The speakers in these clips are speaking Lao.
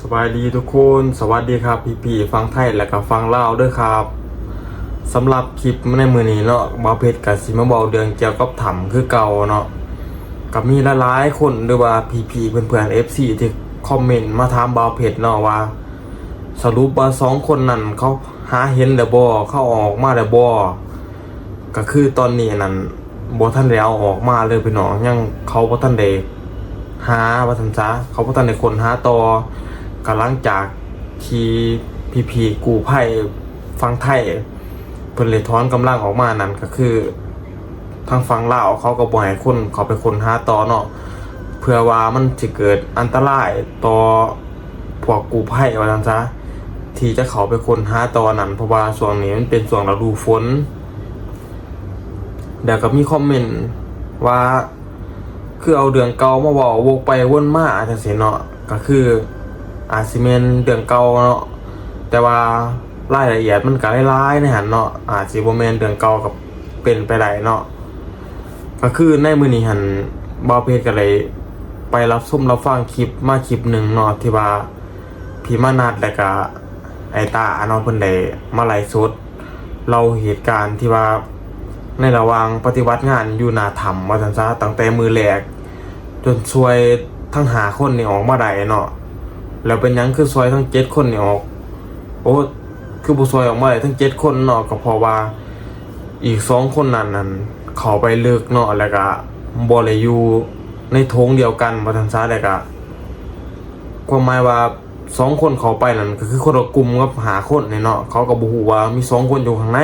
ສະບາຍດີທຸກຄົນ ສະຫວັດດີຄັບ ພີ່ໆຝັ່ງໄທ ແລະກະຝັ່ງລາວເດີຄັບ. ສຳລັບຄລິບໃນມື້ນີ້ເນາະ ບ່າວເພັດກະຊິມາເວົ້າເລື່ອງກ່ຽວກັບຖ້ຳຄືເກົ່າເນາະ. ກະມີຫຼາຍໆຄົນ ຫຼືວ່າພີ່ໆເພື່ອນໆ ເອັຟຊີ ທີ່ຄອມເມັນມາຖາມບ່າວເພັດເນາະວ່າ ສະຫຼຸບວ່າສອງຄົນນັ້ນເຂົາຫາເຫັນແລ້ວບໍ່ ເຂົາອອກມາແລ້ວບໍ່? ກະຄືຕອນນີ້ນັ້ນ ບໍ່ທັນໄດ້ເອົາອອກມາເລີຍພີ່ນ້ອງ ຍັງ ເຂົາບໍ່ທັນໄດ້ຫາວ່າຊັ້ນຊະ ເຂົາບໍ່ທັນໄດ້ຄົ້ນຫາຕໍ່. ກະຫຼັງຈາກທີ່ພີ່ໆກູ້ໄພຝັ່ງໄທເພິ່ນໄດ້ຖອນກຳລັງອອກມານັ້ນ ກະຄືທາງຝັ່ງລາວເຂົາກະບໍ່ໃຫ້ຄົນເຂົ້າໄປຄົ້ນຫາຕໍ່ເນາະ ເພື່ອວ່າມັນຊິເກີດອັນຕະລາຍຕໍ່ພວກກູ້ໄພວ່າຊັ້ນຊະ ທີ່ຈະເຂົ້າໄປຄົ້ນຫາຕໍ່ນັ້ນ ເພາະວ່າຊ່ວງນີ້ມັນເປັນຊ່ວງລະດູຝົນ. ແລ້ວກະມີຄອມເມັນວ່າ ຄືເອົາເລື່ອງເກົ່າມາເວົ້າວົກໄປວົນມາຈັ່ງຊີ້ເນາະ ກະຄືອາດຊິແມ່ນເລື່ອງເກົ່າເນາະ ແຕ່ວ່າລາຍລະອຽດມັນກະຫຼາຍໆໃນຫັ້ນເນາະ ອາດຊິບໍ່ແມ່ນເລື່ອງເກົ່າກະເປັນໄປໄດ້ເນາະ. ກະຄືໃນມື້ນີ້ຫັ້ນ ບ່າວເພັດກະໄດ້ໄປຮັບຊົມຮັບຟັງຄລິບມາຄລິບໜຶ່ງເນາະ ທີ່ວ່າ ພີ່ມານັດ ແລະກະໄອ້ຕາເນາະ ເພິ່ນໄດ້ມາໄລຟ໌ສົດເລົ່າເຫດການທີ່ວ່າ ໃນລະຫວ່າງປະຕິບັດງານຢູ່ໜ້າຖ້ຳວ່າຊັ້ນຊະ ຕັ້ງແຕ່ມື້ແລກຈົນຊ່ວຍທັງຫ້າຄົນນີ້ອອກມາໄດ້ເນາະ. ແລ້ວເປັນຫຍັງຄືຊ່ວຍທັງເຈັດຄົນນີ້ອອກ ໂອ້ ຄືບໍ່ຊ່ວຍອອກມາໄດ້ທັງເຈັດຄົນເນາະ ກະເພາະວ່າອີກສອງຄົນນັ້ນຫັ້ນເຂົ້າໄປເລິກເນາະ ແລ້ວກະບໍ່ໄດ້ຢູ່ໃນໂຖງດຽວກັນວ່າຊັ້ນຊະ ແລ້ວກະ ຄວາມໝາຍວ່າສອງຄົນເຂົ້າໄປນັ້ນ ກະຄືຄົນລະກຸ່ມກັບຫ້າຄົນນີ້ເນາະ ເຂົາກະບໍ່ຮູ້ວ່າມີສອງຄົນຢູ່ຂ້າງໃນ.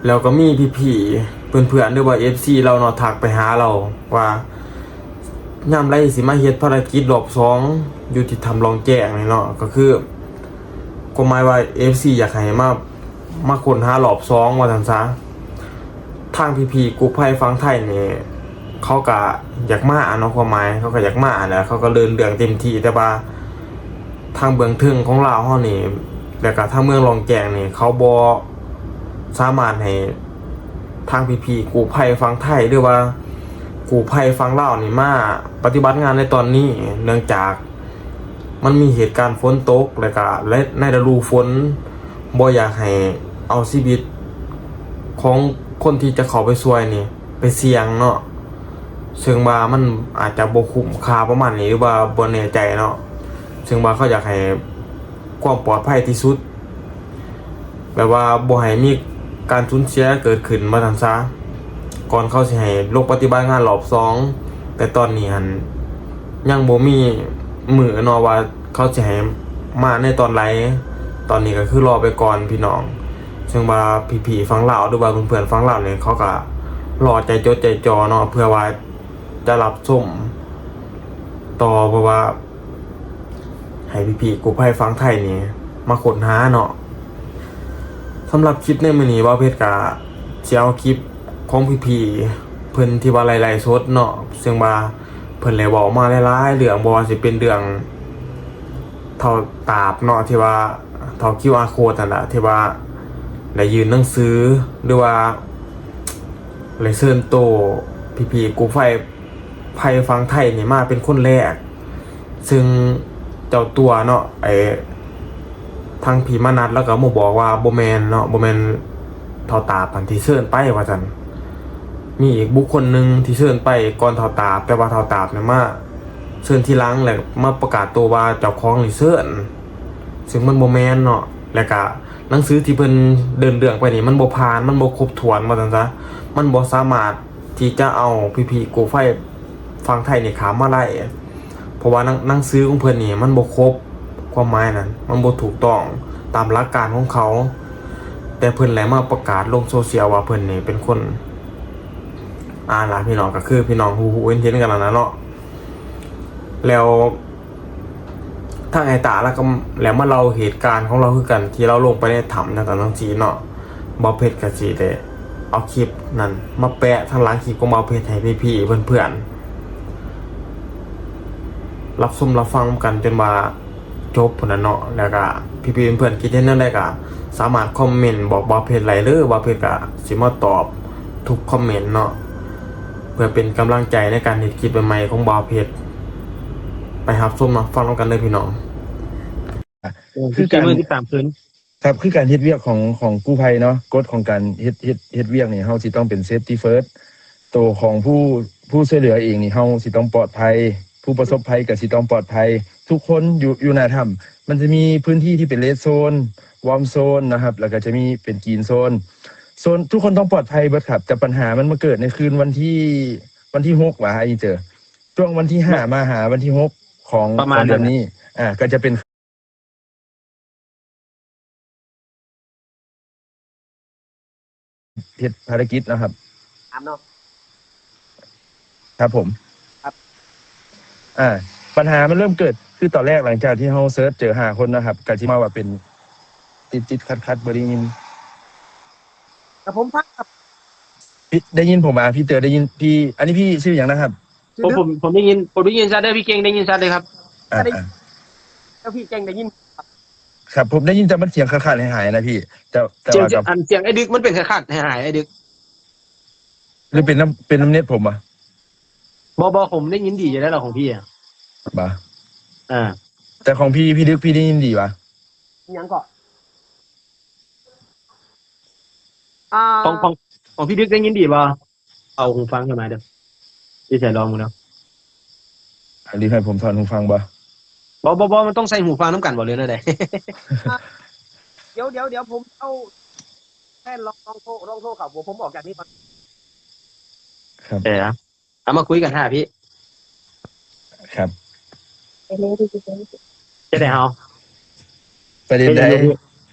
ແລ້ວກະມີພີ່ໆເພື່ອນໆ ຫຼືວ່າເອັຟຊີລາວເນາະ ທັກໄປຫາລາວວ່າ ຍາມໃດຊິມາເຮັດພາລະກິດລອບສອງຢູ່ທີ່ຖ້ຳລ່ອງແຈ້ງນີ້ເນາະ ກະຄື ຄວາມໝາຍວ່າເອັຟຊີຢາກໃຫ້ມາ ມາຄົ້ນຫາລອບສອງວ່າຊັ້ນຊະ. ທາງພີ່ໆກູ້ໄພຝັ່ງໄທນີ້ ເຂົາກະຢາກມາເນາະ ຄວາມໝາຍເຂົາກະຢາກມາຫັ້ນແຫຼະ ເຂົາກະເດີນເລື່ອງເຕັມທີ່ ແຕ່ວ່າທາງເບື້ອງເທິງຂອງລາວເຮົານີ້ ແລ້ວກະທາງເມືອງລ່ອງແຈ້ງນີ້ ເຂົາບໍ່ສາມາດໃຫ້ທາງພີ່ໆກູ້ໄພຝັ່ງໄທ ຫຼືວ່າກູ້ໄພຝັ່ງລາວນີ້ມາປະຕິບັດງານໃນຕອນນີ້ ເນື່ອງຈາກ ມັນມີເຫດການຝົນຕົກ ແລ້ວກະ ແລະ ໃນລະດູຝົນ ບໍ່ຢາກໃຫ້ເອົາຊີວິດຂອງຄົນທີ່ຈະເຂົ້າໄປຊ່ວຍນີ້ໄປສ່ຽງເນາະ ເຊິ່ງວ່າມັນອາດຈະບໍ່ຄຸ້ມຄ່າປະມານນີ້ ຫຼືວ່າບໍ່ແນ່ໃຈເນາະ ເຊິ່ງວ່າເຂົາຢາກໃຫ້ຄວາມປອດໄພທີ່ສຸດ ແບບວ່າບໍ່ໃຫ້ມີການສູນເສຍເກີດຂຶ້ນວ່າຊັ້ນຊະ ກ່ອນເຂົາຊິໃຫ້ລົງປະຕິບັດງານລອບສອງ ແຕ່ຕອນນີ້ຫັ້ນຍັງບໍ່ມີມື້ເນາະວ່າເຂົາຊິໃຫ້ມາໃນຕອນໃດ ຕອນນີ້ກະຄືລໍໄປກ່ອນພີ່ນ້ອງ ເຊິ່ງວ່າພີ່ໆຝັ່ງລາວ ຫຼືວ່າເພື່ອນໆຝັ່ງລາວນີ້ ເຂົາກະລໍໃຈຈົດໃຈຈໍ່ເນາະ ເພື່ອວ່າຈະຮັບຊົມຕໍ່ ເພາະວ່າ ໃຫ້ພີ່ໆກູ້ໄພຝັ່ງໄທນີ້ມາຄົ້ນຫາເນາະ. ສຳລັບຄລິບໃນມື້ນີ້ ບ່າວເພັດກະຊິເອົາຄລິບຂອງພີ່ໆເພິ່ນທີ່ວ່າໄລ ໄລສົດເນາະ ເຊິ່ງວ່າເພິ່ນໄດ້ເວົ້າມາຫຼາຍໆເລື່ອງ ບໍ່ວ່າຊິເປັນເລື່ອງທ້າວຕາບເນາະ ທີ່ວ່າທ້າວຄິວອາໂຄດຫັ້ນລະ ທີ່ວ່າໄດ້ຍື່ນໜັງສື ຫຼືວ່າໄດ້ເຊີນໂຕພີ່ໆກູ້ໄພ ໄພຝັ່ງໄທນີ້ມາເປັນຄົນແລກ ເຊິ່ງເຈົ້າຕົວເນາະ ໄອ້ ທາງພີ່ມານັດລາວກະມາບອກວ່າບໍ່ແມ່ນເນາະ ບໍ່ແມ່ນທ້າວຕາບຫັ້ນທີ່ເຊີນໄປວ່າຊັ້ນ ມີອີກບຸກຄົນໜຶ່ງທີ່ເຊີນໄປກ່ອນທ້າວຕາບ ແຕ່ວ່າທ້າວຕາບນີ້ມາເຊີນທີຫຼັງ ແລະ ມາປະກາດໂຕວ່າເຈົ້າຂອງນີ້ເຊີນ ເຊິ່ງມັນບໍ່ແມ່ນເນາະ ແລະກະໜັງສືທີ່ເພິ່ນເດີນເລື່ອງໄປນີ້ມັນບໍ່ຜ່ານ ມັນບໍ່ຄົບຖ້ວນວ່າຊັ້ນຊະ ມັນບໍ່ສາມາດ ທີ່ຈະເອົາພີ່ໆກູ້ໄພຝັ່ງໄທນີ້ຂ້າມມາໄດ້ ເພາະວ່າໜັງ ໜັງສືຂອງເພິ່ນນີ້ມັນບໍ່ຄົບ ຄວາມໝາຍນັ້ນ ມັນບໍ່ຖືກຕ້ອງຕາມຫຼັກການຂອງເຂົາ ແຕ່ເພິ່ນໄດ້ມາປະກາດລົງໂຊຊຽວວ່າເພິ່ນນີ້ເປັນຄົນ ອ່າ ລະພີ່ນ້ອງ ກະຄືພີ່ນ້ອງຮູ້ໆເຫັນໆກັນນັ້ນລະເນາະ ແລ້ວ ທາງອ້າຍຕາລາວກະ ແລ້ວມາເລົ່າເຫດການຂອງລາວຄືກັນ ທີ່ລາວລົງໄປໃນຖ້ຳຈັ່ງຊັ້ນຈັ່ງຊີ້ເນາະ ບ່າວເພັດກະຊິໄດ້ເອົາຄລິບນັ້ນມາແປະທາງຫຼັງຄລິບຂອງບ່າວເພັດໃຫ້ພີ່ໆເພື່ອນໆ ຮັບຊົມຮັບຟັງນຳກັນຈົນວ່າຈົບພຸ້ນນະເນາະ ແລ້ວກະພີ່ໆເພື່ອນໆຄິດເຫັນແນວໃດກະສາມາດຄອມເມັນບອກບ່າວເພັດໄດ້ເດີ ບ່າວເພັດກະຊິມາຕອບທຸກຄອມເມັນເນາະ ເພື່ອເປັນກຳລັງໃຈໃນການເຮັດຄລິບໃໝ່ໆຂອງບ່າວເພັດ ໄປຮັບຊົມມາຟັງນຳກັນເດີພີ່ນ້ອງ. ຄືການ ສິບສີ່ມື້ສິບສາມຄືນ ຄັບ ຄືການເຮັດວຽກຂອງ ຂອງກູ້ໄພເນາະ, ກົດຂອງການເຮັດ ເຮັດ ເຮັດວຽກນີ້ ເຮົາຊິຕ້ອງເປັນ safety first. ໂຕຂອງຜູ້ ຜູ້ຊ່ວຍເຫຼືອເອງນີ້ ເຮົາຊິຕ້ອງປອດໄພ, ຜູ້ປະສົບໄພກໍຊິຕ້ອງປອດໄພ. ທຸກຄົນຢູ່ ຢູ່ໜ້າຖ້ຳ ມັນຈະມີພື້ນທີ່ທີ່ເປັນ red zone, warm zone ນະຄັບ, ແລ້ວກໍຈະມີເປັນ green zone. ໂຊນ ທຸກຄົນຕ້ອງປອດໄພເບິດຄັບ, ແຕ່ບັນຫາມັນມາເກີດໃນຄືນວັນທີ ວັນທີຫົກຫວາ ອ້າຍເຈີ. ຊ່ວງວັນທີຫ້າມາຫາວັນທີຫົກຂອງ ປະມານນັ້ນ ຂອງເດືອນນີ້ ອ່າ ກໍຈະເປັນ ເຮັດພາລະກິດເນາະຄັບ. ຖາມເນາະ. ຄັບຜົມ. ຄັບ. ອ່າ ບັນຫາມັນເລີ່ມເກີດ ຄືຕອນແລກຫຼັງຈາກທີ່ເຮົາເສີດເຈີຫ້າຄົນເນາະຄັບ ກໍຊິມາວ່າເປັນຕິດໆຂັດໆ ບໍ່ໄດ້ຍິນ. ແຕ່ຜົມຟັງຄັບ. ໄດ້ຍິນຜົມບໍ່? ພີ່ເຕີໄດ້ຍິນ ພີ່ ອັນນີ້ພີ່ຊື່ຫຍັງນະຄັບ? ໂອ້ ຜົມ ຜົມໄດ້ຍິນ ຜົມໄດ້ຍິນຊັດເດີ ພີ່ເກັ່ງໄດ້ຍິນຊັດເລີຍຄັບ. ອ່າ ແລ້ວພີ່ເກັ່ງໄດ້ຍິນ ຄັບ ຜົມໄດ້ຍິນແຕ່ມັນສຽງຂາດໆຫາຍໆນະພີ່. ແຕ່ ແຕ່ວ່າກັບ ອັນສຽງອ້າຍດຶກມັນເປັນຂາດໆຫາຍໆ ອ້າຍດຶກ ຫຼືເປັນນຳ ເປັນນຳເນັດຜົມຫວາ? ບໍ່ ບໍ່ ຜົມໄດ້ຍິນດີຢູ່ແລ້ວຂອງພີ່ອະ. ບໍ່ ອ່າ ແຕ່ຂອງພີ່ ພີ່ດຶກ ພີ່ໄດ້ຍິນດີຫວາ? ຫຍັງເກາະ? ອ່າ ຂອງ ຂອງ ຂອງພີ່ດຶກໄດ້ຍິນດີບໍ່? ເອົາຫູຟັງເຂົ້າມາເດີ ຊິໃສ່ລອງເບິ່ງເນາະ. ຫຼືໃຫ້ຜົມຖອດຫູຟັງບໍ່? ບໍ່ ບໍ່ ບໍ່ ມັນຕ້ອງໃສ່ຫູຟັງນຳກັນບໍ່ ຫຼືແນວໃດ? ດຽວ ດຽວ ດຽວ ຜົມເອົາແຟນລອງ ລອງໂທ ລອງໂທເຂົ້າ ຜົມອອກຈາກນີ້ກ່ອນ. ຄັບ ເອີ ເອົາມາຄຸຍກັນຖ້າພີ່. ຄັບ ຈັ່ງໃດເຮົາ ໄປເຫຼັ້ນໃດ?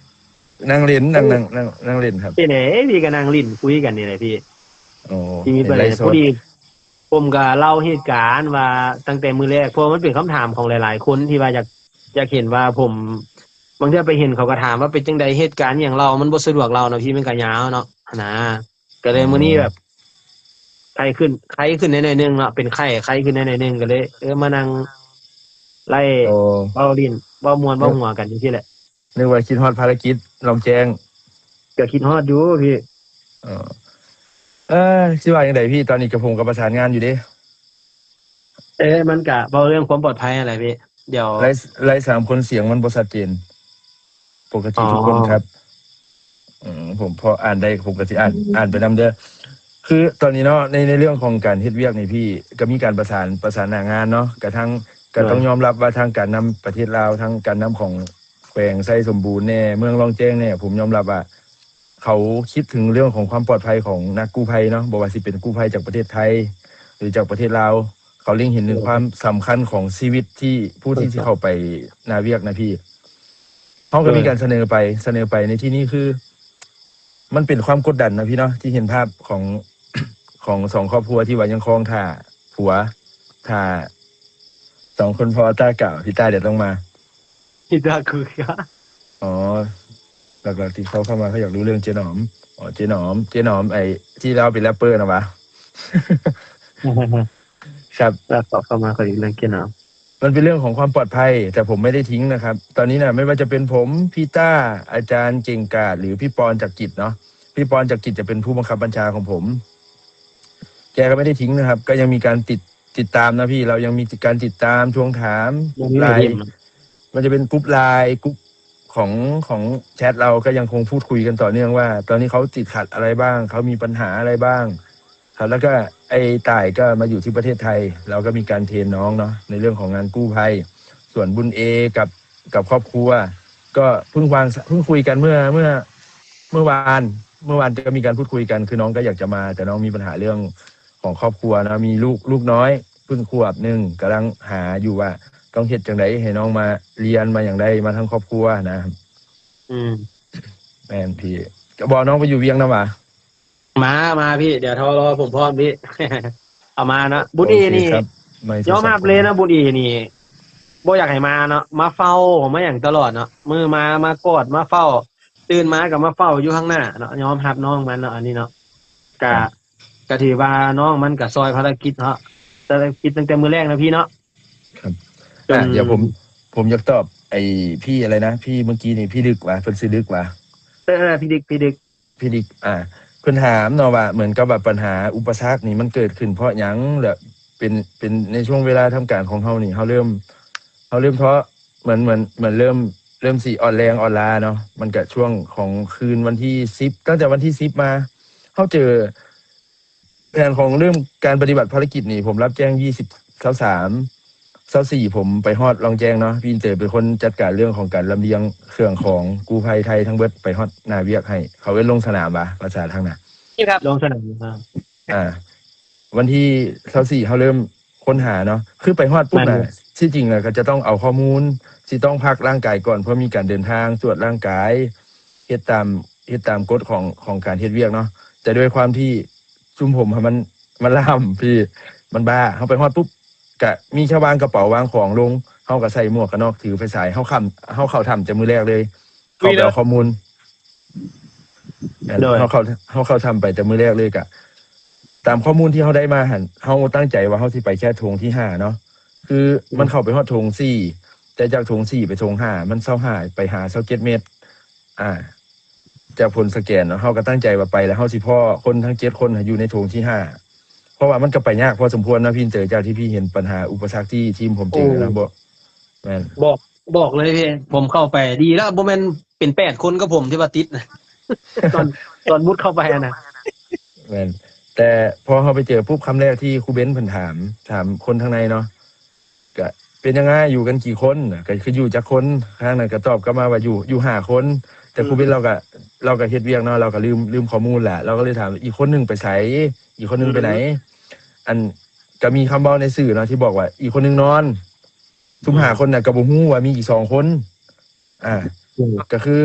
ນັ່ງຫຼິ້ນ ນັ່ງ ນັ່ງ ນັ່ງ ນັ່ງຫຼິ້ນຄັບ. ເປັນໃດ ພີ່ກໍນັ່ງຫຼິ້ນຄຸຍກັນນີ້ແຫຼະພີ່. ອໍ ທີ່ມີປະເດັນ ພໍດີ ຜົມກໍເລົ່າເຫດການວ່າຕັ້ງແຕ່ມື້ແລກ ເພາະວ່າມັນເປັນຄຳຖາມຂອງຫຼາຍໆຄົນທີ່ວ່າຢາກ ຢາກເຫັນວ່າຜົມ ບາງເທື່ອໄປເຫັນເຂົາກໍຖາມວ່າເປັນຈັ່ງໃດ ເຫດການຫຍັງເລົ່າ ມັນບໍ່ສະດວກເລົ່າເນາະພີ່ ມັນກໍຍາວເນາະ ຫັ້ນນະ. ກໍເລີຍມື້ນີ້ແບບໄຂ້ຂຶ້ນ ໄຂ້ຂຶ້ນແດ່ໜ້ອຍໜຶ່ງເນາະ ເປັນໄຂ້ ໄຂ້ຂຶ້ນແດ່ໜ້ອຍໜຶ່ງ ກໍເລີຍ ເອີ ມານັ່ງໄລ່ເວົ້າຫຼິ້ນ ເວົ້າມ່ວນ ເວົ້າຫົວກັນຈັ່ງຊີ້ແຫຼະ. ນຶກວ່າຄິດຮອດພາລະກິດລອງແຈ້ງ. ກໍຄິດຮອດຢູ່ພີ່. ເອີ ເອີ ຊິວ່າຈັ່ງໃດພີ່? ຕອນນີ້ກະ ຜົມກໍປະສານງານຢູ່ເດ້. ເອີ ມັນກະເວົ້າເລື່ອງຄວາມປອດໄພຫັ້ນແຫຼະພີ່. ດຽວ ໄລ ໄລສາມຄົນ ສຽງມັນບໍ່ຊັດເຈນ. ປົກກະຕິ ອໍ ທຸກຄົນຄັບ. ອືມ ຜົມພໍອ່ານໄດ້ ຜົມກໍຊິອ່ານ ອ່ານໄປນຳເດີ. ຄືຕອນນີ້ເນາະ ໃນ ໃນເລື່ອງຂອງການເຮັດວຽກນີ້ ພີ່ ກໍມີການປະສານ ປະສານໜ້າງານເນາະ ກະທັງ ກໍຕ້ອງຍອມຮັບວ່າທາງການນຳປະເທດລາວ ທາງການນຳຂອງແຂວງໄຊສົມບູນແດ່ ເມືອງລ່ອງແຈ້ງແດ່ ຜົມຍອມຮັບວ່າ ເຂົາຄິດເຖິງເລື່ອງຂອງຄວາມປອດໄພຂອງນັກກູ້ໄພເນາະ ບໍ່ວ່າຊິເປັນກູ້ໄພຈາກປະເທດໄທ ຫຼື ຈາກປະເທດລາວ ເຂົາເລັງເຫັນເຖິງຄວາມສຳຄັນຂອງຊີວິດທີ່ຜູ້ທີ່ຊິເຂົ້າໄປໜ້າວຽກນະພີ່. ເຮົາກໍມີການສະເໜີໄປ ສະເໜີໄປໃນທີ່ນີ້ຄື ມັນເປັນຄວາມກົດດັນນະພີ່ເນາະ ທີ່ເຫັນພາບຂອງ ຂອງສອງຄອບຄົວທີ່ວ່າຍັງຄອງຖ້າຜົວ ຖ້າສອງຄົນພໍ່ ຕາກະ ພີ່ຕາດຽວຕ້ອງມາ ພີ່ຕາຄື ອໍ ຫຼັກໆທີ່ເຂົາເຂົ້າມາ ເຂົາຢາກຮູ້ເລື່ອງເຈໜອມ. ອໍ ເຈໜອມ ເຈໜອມ ໄອ້ທີ່ລາວເປັນແຣັບເປີນະຫວາ? ຄັບ ລາວເຂົ້າມາ ເຂົາຢາກເລື່ອງເຈໜອມ. ມັນເປັນເລື່ອງຂອງຄວາມປອດໄພ ແຕ່ຜົມໄມ່ໄດ້ຖິ້ງນະຄັບ. ຕອນນີ້ນະ ໄມ່ວ່າຈະເປັນຜົມ ພີ່ຕ້າ ອາຈານເກັ່ງກາດ ຫຼື ພີ່ປອນຈັກກິດເນາະ. ພີ່ປອນຈັກກິດຈະເປັນຜູ້ບັງຄັບບັນຊາຂອງຜົມ. ແກກໍໄມ່ໄດ້ຖິ້ງນະຄັບ ກໍຍັງມີການຕິດ ຕິດຕາມນະພີ່. ລາວຍັງມີການຕິດຕາມ ທວງຖາມ ກຣຸບລາຍ ມັນຈະເປັນກຣຸບລາຍ ກຣຸບຂອງ ຂອງແຊັດ ລາວກໍຍັງຄົງພູດຄຸຍກັນຕໍ່ເນື່ອງວ່າ ຕອນນີ້ເຂົາຕິດຂັດອະໄລບ້າງ ເຂົາມີບັນຫາອະໄລບ້າງ. ຄັບ ແລ້ວກໍໄອ້ຕ່າຍກໍມາຢູ່ທີ່ປະເທດໄທ ລາວກໍມີການເທຣນນ້ອງເນາະ ໃນເລື່ອງຂອງງານກູ້ໄພ. ສ່ວນບຸນເອກັບ ກັບຄອບຄົວ ກໍເພິ່ງວາງ ເພິ່ງຄຸຍກັນເມື່ອ ເມື່ອ ເມື່ອວານ ເມື່ອວານກໍມີການພູດຄຸຍກັນ ຄືນ້ອງກໍຢາກຈະມາ ແຕ່ນ້ອງມີບັນຫາເລື່ອງຂອງຄອບຄົວເນາະ ມີລູກ ລູກນ້ອຍເພິ່ງຂວບໜຶ່ງ ກຳລັງຫາຢູ່ວ່າຕ້ອງເຮັດຈັ່ງໃດໃຫ້ນ້ອງມາຮຽນມາຫຍັງໄດ້ ມາທັງຄອບຄົວນະ. ອືມ ແມ່ນພີ່ ກໍບອກນ້ອງໄປຢູ່ວຽງນຳຫວາ? ມາ ມາພີ່ ດຽວຖ້າລໍຜົມພ້ອມພີ່ ເອົາມາເນາະ. ບຸນເອນີ້ ໂອເຄຄັບ ຍອມຮັບເລີຍເນາະ ບຸນເອນີ້ ບໍ່ຢາກໃຫ້ມາເນາະ ມາເຝົ້າ ມາຫຍັງຕະຫຼອດເນາະ ມື້ມາ ມາກອດ ມາເຝົ້າ ຕື່ນມາກໍມາເຝົ້າຢູ່ຂ້າງໜ້າເນາະ. ຍອມຮັບນ້ອງມັນເນາະ ອັນນີ້ເນາະ ກະ ກໍຖືວ່ານ້ອງມັນກໍຊ່ອຍພາລະກິດເນາະ ພາລະກິດຕັ້ງແຕ່ມື້ແລກນະພີ່ເນາະ. ຄັບ ດຽວຜົມ ຜົມຢາກຕອບໄອ້ພີ່ອະໄລນະ ພີ່ເມື່ອກີ້ນີ້ ພີ່ດຶກຫວາ? ເພິ່ນຊື່ດຶກຫວາ? ເອີ ເອີ ພີ່ດິກ ພີ່ດິກ ພີ່ດິກ ອ່າ ເພິ່ນຖາມເນາະວ່າ ເໝືອນກັບວ່າບັນຫາອຸປະສັກນີ້ມັນເກີດຂຶ້ນເພາະຫຍັງ ແລະ ເປັນ ເປັນໃນຊ່ວງເວລາທຳການຂອງເຮົານີ້ ເຮົາເລີ່ມ ເຮົາເລີ່ມທໍ້ ເໝືອນ ເໝືອນ ເໝືອນເລີ່ມ ເລີ່ມຊິອ່ອນແຮງອ່ອນລ້າເນາະ. ມັນກະຊ່ວງຂອງຄືນວັນທີສິບ ຕັ້ງແຕ່ວັນທີສິບມາ ເຮົາເຈີແຜນຂອງເລີ່ມການປະຕິບັດພາລະກິດນີ້ ຜົມຮັບແຈ້ງ ຊາວສາມ ຊາວສີ່ ຜົມໄປຮອດລ່ອງແຈ້ງເນາະ. ພີ່ອິນເຕີເປັນຄົນຈັດການເລື່ອງຂອງການລຳລຽງເຄື່ອງຂອງກູ້ໄພໄທທັງເບິດໄປຮອດໜ້າວຽກໃຫ້ ເຂົາເອີ້ນລົງສະໜາມຫວາ ພາສາທາງໜ້າ ນີ້ຄັບ ລົງສະໜາມ ອ່າ ວັນທີຊາວສີ່ ເຮົາເລີ່ມຄົ້ນຫາເນາະ ຄືໄປຮອດປຸບນະ ແມ່ນ ທີ່ຈິງນະ ກໍຈະຕ້ອງເອົາຂໍ້ມູນ ຊິຕ້ອງພັກຮ່າງກາຍກ່ອນ ເພື່ອມີການເດີນທາງ ຕວດຮ່າງກາຍ ເຮັດຕາມ ເຮັດຕາມກົດຂອງ ຂອງການເຮັດວຽກເນາະ. ແຕ່ດ້ວຍຄວາມທີ່ຊຸມຜົມຫັ້ນມັນ ມັນລ້າມ ພີ່ ມັນບ້າ ເຮົາໄປຮອດປຸບ ກະມີແຄ່ວາງກະເປົາວາງຂອງລົງ ເຮົາກະໃສ່ໝວກກັນນັອກ ຖືໄຟສາຍ ເຮົາຂ້າມ ເຮົາເຂົ້າຖ້ຳແຕ່ມື້ແລກເລີຍ ເຂົ້າໄປເອົາຂໍ້ມູນ ແມ່ນ ໂດຍ ເຮົາເຂົ້າ ເຮົາເຂົ້າຖ້ຳໄປແຕ່ມື້ແລກເລີຍ ກະຕາມຂໍ້ມູນທີ່ເຮົາໄດ້ມາຫັ້ນ ເຮົາຕັ້ງໃຈວ່າເຮົາຊິໄປແຄ່ໂຖງທີຫ້າເນາະ ຄື ອືມ ມັນເຂົ້າໄປຮອດໂຖງສີ່ ແຕ່ຈາກໂຖງສີ່ໄປໂຖງຫ້າ ມັນຊາວຫ້າ ໄປຫາຊາວເຈັດເມັດ ອ່າ ຈາກຜົນສະແກນເນາະ ເຮົາກໍຕັ້ງໃຈວ່າໄປແລ້ວເຮົາຊິພໍ້ຄົນທັງເຈັດຄົນຢູ່ໃນໂຖງທີຫ້າ ເພາະວ່າມັນກໍໄປຍາກພໍສົມຄວນເນາະ ພີ່ເຕີ ຈາກທີ່ພີ່ເຫັນບັນຫາອຸປະສັກທີ່ທີມຜົມເຈີນະ ໂອ້ ບໍ່ ແມ່ນ ບອກ ບອກເລີຍພີ່ ຜົມເຂົ້າໄປ ດີແລ້ວບໍ່ແມ່ນເປັນແປດຄົນກັບຜົມທີ່ວ່າຕິດນະ ຕອນ ຕອນມຸດເຂົ້າໄປຫັ້ນນະ ແມ່ນ ແຕ່ພໍເຮົາໄປເຈີປຸບ ຄຳແລກທີ່ຄູເບັນເພິ່ນຖາມ ຖາມຄົນທາງໃນເນາະ ກະເປັນຫຍັງອ້າຍ ຢູ່ກັນກີ່ຄົນ? ກະຄືຢູ່ຈັກຄົນ? ທາງນັ້ນກະຕອບກັບມາວ່າຢູ່ ຢູ່ຫ້າຄົນ ແຕ່ ອືມ ຄູເບັນລາວກະ ລາວກະເຮັດວຽກເນາະ ລາວກະລືມ ລືມຂໍ້ມູນແຫຼະ ລາວກະເລີຍຖາມ ອີກຄົນໜຶ່ງໄປໃສ? ອີກຄົນໜຶ່ງໄປໃນ? ອືມ ອັນ ກະມີຄຳເວົ້າໃນສື່ເນາະ ທີ່ບອກວ່າ ອີກຄົນໜຶ່ງນອນ ຊຸມ ອືມ ຫ້າຄົນນະ ກະບໍ່ຮູ້ວ່າມີອີກສອງຄົນ ອ່າ ອືມ ກະຄື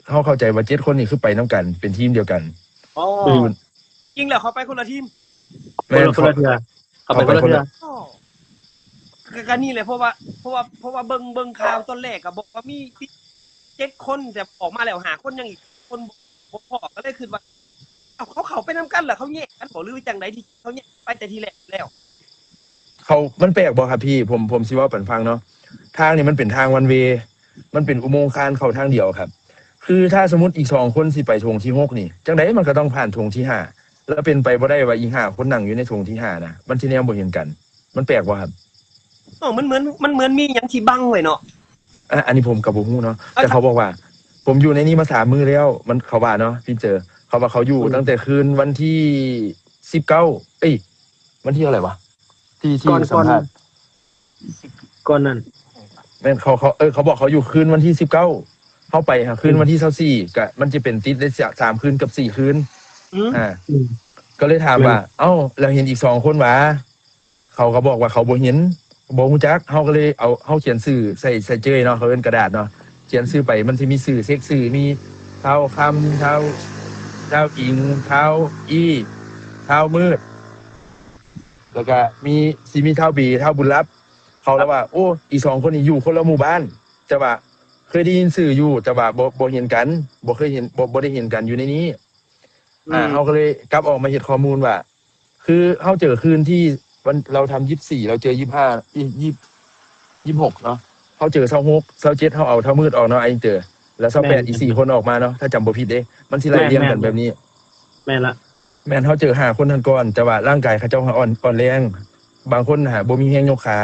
ເຮົາເຂົ້າໃຈວ່າເຈັດຄົນນີ້ຄືໄປນຳກັນ ເປັນທີມດຽວກັນ ອໍ ຢູ່ ຈິງແລ້ວເຂົາໄປຄົນລະທີມ ແມ່ນ ຄົນລະ ຄົນລະເທື່ອ ເຂົາໄປຄົນລະເທື່ອ ອໍ ກະ ກະນີ້ແຫຼະ ເພາະວ່າ ເພາະວ່າ ເພາະວ່າເບິ່ງ ເບິ່ງຂ່າວຕອນແລກກະບອກວ່າມີເຈັດຄົນ ແຕ່ອອກມາແລ້ວຫ້າຄົນ ຍັງອີກຄົນບໍ່ພໍ້ ກະເລີຍຄິດວ່າ ເອົາ ເຂົາເຂົ້າໄປນຳກັນ ແລ້ວເຂົາແຍກກັນບໍ່ ຫຼືວ່າຈັ່ງໃດ ທີ່ເຂົາແຍກໄປແຕ່ທີແລກແລ້ວ? ເຂົາ ມັນແປກບໍ່ຄັບພີ່? ຜົມ ຜົມຊິເວົ້າປັນຟັງເນາະ ທາງນີ້ມັນເປັນທາງວັນເວ ມັນເປັນອຸໂມງຄານເຂົ້າທາງດຽວຄັບ ຄືຖ້າສົມມຸດອີກສອງຄົນຊິໄປໂຖງທີຫົກນີ້ ຈັ່ງໃດມັນກໍຕ້ອງຜ່ານໂຖງທີຫ້າ ແລ້ວເປັນໄປບໍ່ໄດ້ວ່າອີກຫ້າຄົນນັ່ງຢູ່ໃນໂຖງທີຫ້ານະ ມັນຊິແນມບໍ່ເຫັນກັນ ມັນແປກບໍ່ຄັບ? ອໍ ມັນເໝືອນ ມັນເໝືອນມີຫຍັງທີ່ບັງໄວ້ເນາະ ອາ ອັນນີ້ຜົມກໍບໍ່ຮູ້ເນາະ ເອີ ແຕ່ເຂົາບອກວ່າ ຜົມຢູ່ໃນນີ້ມາສາມມື້ແລ້ວ ມັນ ເຂົາວ່າເນາະ ພີ່ເຈີ ເຂົາວ່າເຂົາຢູ່ ອືມ ຕັ້ງແຕ່ຄືນວັນທີສິບເກົ້າ ເອີຍ ວັນທີເທົ່າໃດຫວາ? ທີ່ ທີ່ ກ່ອນ ສຳພາດ ກ່ອນນັ້ນ ແມ່ນ ເຂົາ ເຂົາ ເອີ ເຂົາບອກເຂົາຢູ່ຄືນວັນທີສິບເກົ້າ ເຮົາໄປຫາຄືນ ອືມ ວັນທີຊາວສີ່ ກະມັນຈະເປັນຕິດໄດ້ສາມ ສາມຄືນກັບສີ່ຄືນ ອືມ ອ່າ ອືມ ກໍເລີຍຖາມວ່າ ແມ່ນ ເອົ້າ ແລ້ວເຫັນອີກສອງຄົນຫວາ? ເຂົາກໍບອກວ່າເຂົາບໍ່ເຫັນ ບໍ່ຮູ້ຈັກ ເຮົາກໍເລີຍເອົາ ເຮົາຂຽນຊື່ໃສ່ ໃສ່ເຈີຍເນາະ ເຂົາເອີ້ນກະດາດເນາະ ຂຽນຊື່ໄປ ມັນຊິມີຊື່ ເຊັກຊື່ ມີທ້າວຄຳ ທ້າວ ທ້າວອິງ ທ້າວອີ ທ້າວມືດ ແລ້ວກະມີ ຊິມີທ້າວເບ ທ້າວບຸນລັບ ເຂົາລະວ່າ ໂອ້ ອີກສອງຄົນນີ້ຢູ່ຄົນລະໝູ່ບ້ານ ແຕ່ວ່າເຄີຍໄດ້ຍິນຊື່ຢູ່ ແຕ່ວ່າບໍ່ ບໍ່ເຫັນກັນ ບໍ່ເຄີຍເຫັນ ບໍ່ ບໍ່ໄດ້ເຫັນກັນຢູ່ໃນນີ້ ອືມ ອ່າ ເຮົາກໍເລີຍກັບອອກມາເຮັດຂໍ້ມູນວ່າ ຄືເຮົາເຈີຄືນທີ່ວັນ ລາວທຳ ຊາວສີ່ ລາວເຈີ ຊາວຫ້າ ຊາວຫົກເນາະ ເຮົາເຈີ ຊາວຫົກ ຊາວເຈັດ ເຮົາເອົາທ້າວມືດອອກເນາະ ອ້າຍອິນເຕີ ແລ້ວ ແມ່ນ ຊາວແປດ ອີກສີ່ຄົນອອກມາເນາະ ຖ້າຈຳບໍ່ຜິດເດ້ ມັນຊິໄລ່ລຽງກັນແບບນີ້ ແມ່ນລະ ແມ່ນ ເຮົາເຈີຫ້າຄົນຫັ້ນກ່ອນ ແຕ່ວ່າຮ່າງກາຍເຂົາເຈົ້າຫາອ່ອນ ອ່ອນແຮງ ບາງຄົນຫາບໍ່ມີແຮງຍົກຂາ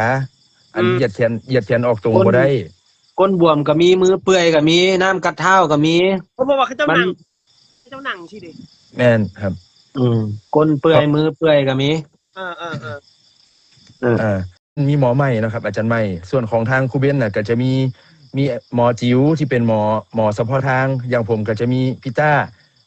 ອັນ ອືມ ຢຽດແຂນ ຢຽດແຂນອອກຕົງບໍ່ໄດ້ ກົ້ນບວມກໍມີ ມືເປື່ອຍກໍມີ ນ້ຳກັດເທົ້າກໍມີ ເພາະວ່າເຂົາເຈົ້າ ມັນ ນັ່ງ ເຈົ້ານັ່ງຊີ້ເດ ແມ່ນຄັບ ອືມ ກົ້ນເປື່ອຍ ເພາະ ມືເປື່ອຍກໍມີ ເອີ ເອີ ເອີ ເອີ ເອີ ມີໝໍໃໝ່ເນາະຄັບ ອາຈານໃໝ່ ສ່ວນຂອງທາງຄູເບັນນະ ກໍຈະມີ ມີໝໍຈິວທີ່ເປັນໝໍ ໝໍສະເພາະທາງ ຢ່າງຜົມກໍຈະມີພິຕ້າ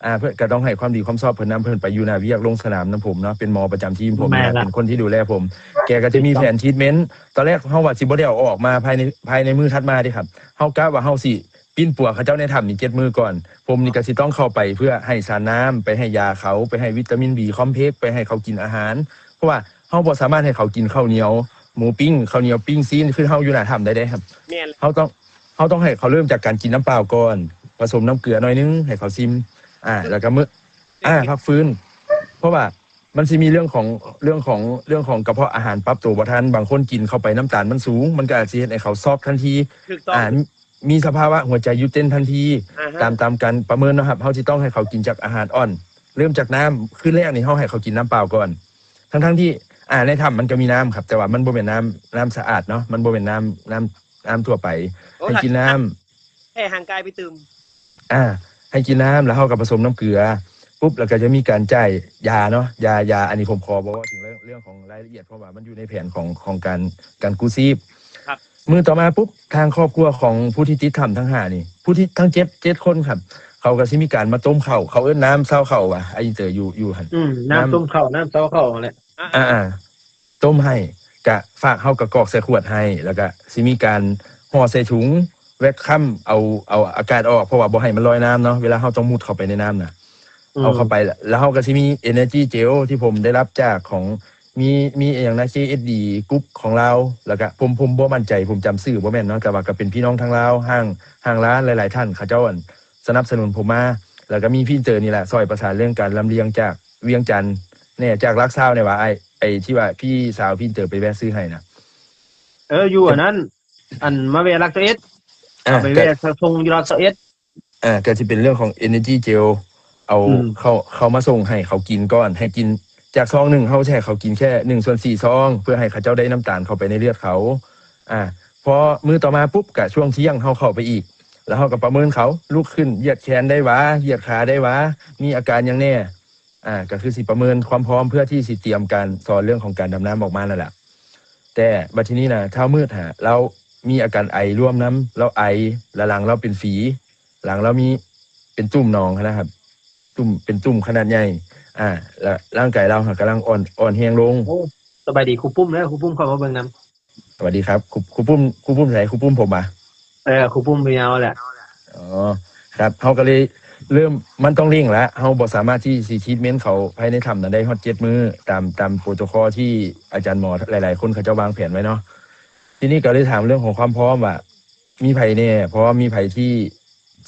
ອ່າ ເພິ່ນກໍຕ້ອງໃຫ້ຄວາມດີຄວາມຊອບເພິ່ນນຳ ເພິ່ນໄປຢູ່ໜ້າວຽກລົງສະໜາມນຳຜົມເນາະ ເປັນໝໍປະຈຳທີມຜົມ ແມ່ນລະ ເປັນຄົນທີ່ດູແລຜົມ ແກກໍຈະມີແຜນທຣີດເມັນ ຕອນແລກເຮົາວ່າຊິບໍ່ໄດ້ເອົາອອກມາພາຍໃນ ພາຍໃນມື້ຖັດມາເດ້ຄັບ ເຮົາກະວ່າເຮົາຊິ ປິ່ນປົວເຂົາເຈົ້າໃນຖ້ຳນີ້ເຈັດມື້ກ່ອນ ຜົມນີ້ກໍຊິຕ້ອງເຂົ້າໄປເພື່ອໃຫ້ສານນ້ຳ ໄປໃຫ້ຢາເຂົາ ໄປໃຫ້ວິຕາມິນບີຄອມເພັກ ໄປໃຫ້ເຂົາກິນອາຫານ ເພາະວ່າເຮົາບໍ່ສາມາດໃຫ້ເຂົາກິນເຂົ້າໜຽວ ໝູປີ້ງ ເຂົ້າໜຽວປີ້ງຊີ້ນ ຄືເຮົາຢູ່ໜ້າຖ້ຳໄດ້ເດ້ ແມ່ນ ເຮົາຕ້ອງ ເຮົາຕ້ອງໃຫ້ເຂົາເລີ່ມຈາກການກິນນ້ຳເປົ່າກ່ອນ ປະສົມນ້ຳເກືອໜ້ອຍໜຶ່ງໃຫ້ເຂົາຊິມ ອ່າ ແລ້ວກໍມື້ ອ່າ ພັກຟື້ນ ເພາະວ່າ ມັນຊິມີເລື່ອງຂອງ ເລື່ອງຂອງ ເລື່ອງຂອງກະເພາະອາຫານປັບໂຕບໍ່ທັນ ບາງຄົນກິນເຂົ້າໄປນ້ຳຕານມັນສູງ ມັນກໍອາດຊິເຮັດໃຫ້ເຂົາຊັອກທັນທີ ຖືກຕ້ອງ ອ່າ ມີສະພາວະຫົວໃຈຢຸດເຕັ້ນທັນທີ ອ່າຮະ ຕາມ ຕາມການປະເມີນເນາະຄັບ ເຮົາຊິຕ້ອງໃຫ້ເຂົາກິນຈາກອາຫານອ່ອນ ເລີ່ມຈາກນ້ຳ ຄືນແລກນີ້ເຮົາໃຫ້ເຂົາກິນນ້ຳເປົ່າກ່ອນ ທັງໆທີ່ ອ່າ ໃນຖ້ຳມັນກໍມີນ້ຳຄັບ ແຕ່ວ່າມັນບໍ່ແມ່ນນ້ຳ ນ້ຳສະອາດເນາະ ມັນບໍ່ແມ່ນນ້ຳ ນ້ຳ ນ້ຳທົ່ວໄປ ໂອ້ ໃຫ້ກິນນ້ຳ ແຜ່ຮ່າງກາຍໄປຕື່ມ ອ່າ ໃຫ້ກິນນ້ຳ ແລ້ວເຮົາກໍປະສົມນ້ຳເກືອປຸບ ແລ້ວກໍຈະມີການຈ່າຍຢາເນາະ ຢາ ຢາ ອັນນີ້ຜົມຂໍບໍ່ເວົ້າເຖິງເລື່ອງ ເລື່ອງຂອງລາຍລະອຽດ ເພາະວ່າມັນຢູ່ໃນແຜນຂອງ ຂອງການ ການກູ້ຊີບ ມື້ຕໍ່ມາປຸບ ທາງຄອບຄົວຂອງຜູ້ທີ່ຕິດຖ້ຳທັງຫ້ານີ້ ຜູ້ທີ່ທັງເຈັດ ເຈັດຄົນຄັບ ເຂົາກໍຊິມີການມາຕົ້ມເຂົ້າ ເຂົາເອີ້ນນ້ຳເຊົາເຂົ້າວ່າ ອ້າຍເຕີ ຢູ່ ຢູ່ຫັ້ນ ອືມ ນ້ຳ ນ້ຳຕົ້ມເຂົ້າ ນ້ຳເຊົາເຂົ້າຫັ້ນແຫຼະ ອ່າ ອ່າ ອ່າ ຕົ້ມໃຫ້ ກະຝາກເຮົາກະກອກໃສ່ຂວດໃຫ້ ແລ້ວກະຊິມີການຫໍ່ໃສ່ຖົງ ແວັກຄ້ຳ ເອົາ ເອົາອາກາດອອກ ເພາະວ່າບໍ່ໃຫ້ມັນລອຍນ້ຳເນາະ ເວລາເຮົາຕ້ອງມຸດເຂົ້າໄປໃນນ້ຳນະ ອືມ ເອົາເຂົ້າໄປ ແລ້ວເຮົາກໍຊິມີ Energy Gel ທີ່ຜົມໄດ້ຮັບຈາກຂອງ ມີ ມີອີ່ຫຍັງນະ KSD Group ຂອງລາວ ແລ້ວກະ ຜົມ ຜົມບໍ່ໝັ້ນໃຈ ຜົມຈຳຊື່ບໍ່ແມ່ນເນາະ ແຕ່ວ່າກໍເປັນພີ່ນ້ອງທາງລາວ ຫ້າງ ຫ້າງຮ້ານຫຼາຍໆທ່ານ ເຂົາເຈົ້າ ອັນ ສະໜັບສະໜູນຜົມມາ ແລ້ວກໍມີພີນເຕີນີ້ແຫຼະ ຊ່ອຍປະສານເລື່ອງການລຳລຽງຈາກວຽງຈັນແດ່ ຈາກຫຼັກຊາວແດ່ວ່າ ອ້າຍ ໄອ້ທີ່ວ່າພີ່ສາວພີນເຕີໄປແວ່ຊື້ໃຫ້ນະ ເອີ ຢູ່ອັນນັ້ນ ອັນ ມາແວ່ຫຼັກຊາວເອັດ ອ່າ ເອົາໄປແວ່ສົ່ງຢູ່ຫຼັກຊາວເອັດ ອ່າ ກໍຊິເປັນເລື່ອງຂອງ Energy Gel ເອົາ ອືມ ເຂົ້າ ເຂົ້າມາສົ່ງໃຫ້ເຂົາກິນກ່ອນ ໃຫ້ກິນຈາກຊອງໜຶ່ງ ເຮົາຊິໃຫ້ເຂົາກິນແຄ່ໜຶ່ງສ່ວນສີ່ຊອງ ເພື່ອໃຫ້ເຂົາເຈົ້າໄດ້ນ້ຳຕານເຂົ້າໄປໃນເລືອດເຂົາ ອ່າ ພໍມື້ຕໍ່ມາປຸບ ກະຊ່ວງທ່ຽງເຮົາເຂົ້າໄປອີກ ແລ້ວເຮົາກໍປະເມີນເຂົາ ລຸກຂຶ້ນ ຢຽດແຂນໄດ້ຫວາ ຢຽດຂາໄດ້ຫວາ ມີອາການຫຍັງແດ່ ອ່າ ກໍຄືຊິປະເມີນຄວາມພ້ອມ ເພື່ອທີ່ຊິຕຽມການສອນເລື່ອງຂອງການດຳນ້ຳອອກມານັ້ນແຫຼະ ແຕ່ບັດທີນີ້ນະ ທ້າວມືດຫາ ລາວມີອາການໄອລວມນຳ ລາວໄອ ແລ້ວຫຼັງລາວເປັນຝີ ຫຼັງລາວມີເປັນຕຸ່ມໜອງຫັ້ນນະຄັບ ຕຸ່ມ ເປັນຕຸ່ມຂະໜາດໃຫຍ່ ອ່າ ແລ້ວຮ່າງກາຍລາວຫາກຳລັງອ່ອນ ອ່ອນແຮງລົງ. ໂອ້ ສະບາຍດີຄູປຸ້ມເດີ ຄູປຸ້ມເຂົ້າມາເບິ່ງນຳ. ສະຫວັດດີຄັບ ຄູ ຄູປຸ້ມ ຄູປຸ້ມໃສ? ຄູປຸ້ມຜົມຫວາ? ເອີ ຄູປຸ້ມພະເຍົາແຫຼະ. ອໍ ຄັບ ເຮົາກໍເລີຍເລີ່ມ ມັນຕ້ອງເລັ່ງລະ ເຮົາບໍ່ສາມາດທີ່ຊິທຣີດເມັນເຂົາພາຍໃນຖ້ຳນັ້ນໄດ້ຮອດເຈັດມື້ ຕາມ ຕາມໂປໂຕຄໍທີ່ອາຈານໝໍຫຼາຍໆຄົນເຂົາເຈົ້າວາງແຜນໄວ້ເນາະ. ທີນີ້ກໍເລີຍຖາມເລື່ອງຂອງຄວາມພ້ອມວ່າ ມີໃຜແດ່ ເພາະວ່າມີໃຜທີ່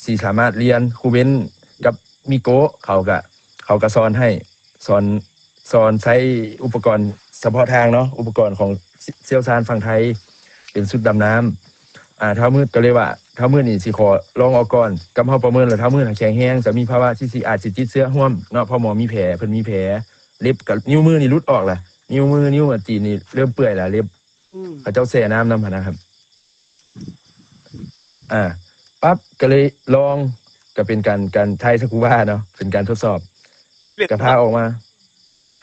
ຊິສາມາດລຽນ ຄູເບັນກັບມິໂກະ ເຂົາກະ ເຂົາກະສອນໃຫ້ ສອນ ສອນໃຊ້ອຸປະກອນສະເພາະທາງເນາະ ອຸປະກອນຂອງ ຊ- ຊ່ຽວຊານຝັ່ງໄທ ເປັນຊຸດດຳນ້ຳ. ອ່າ ທ້າວມືດກໍເລີຍວ່າ ທ້າວມືດນີ້ຊິຂໍລອງອອກກ່ອນ ກັບເຮົາປະເມີນແລ້ວ ທ້າວມືດແຂງແຮງ ຈະມີພາວະທີ່ຊິ ອາດຊິຕິດເຊື້ອຮ່ວມເນາະ ເພາະໝໍມີແຜ ເພິ່ນມີແຜ ເລັບກັບນິ້ວມືນີ້ຫຼຸດອອກລະ ນິ້ວມື ນິ້ວຕີນນີ້ເລີ່ມເປື່ອຍລະ ເລັບ ອືມ ເຂົາເຈົ້າແຊ່ນ້ຳນຳຫັ້ນນະຄັບ. ອ່າ ປັບ ກໍເລີຍລອງ ກໍເປັນການ ການຖ່າຍສະກູບາເນາະ ເປັນການທົດສອບ ກໍພາອອກມາ.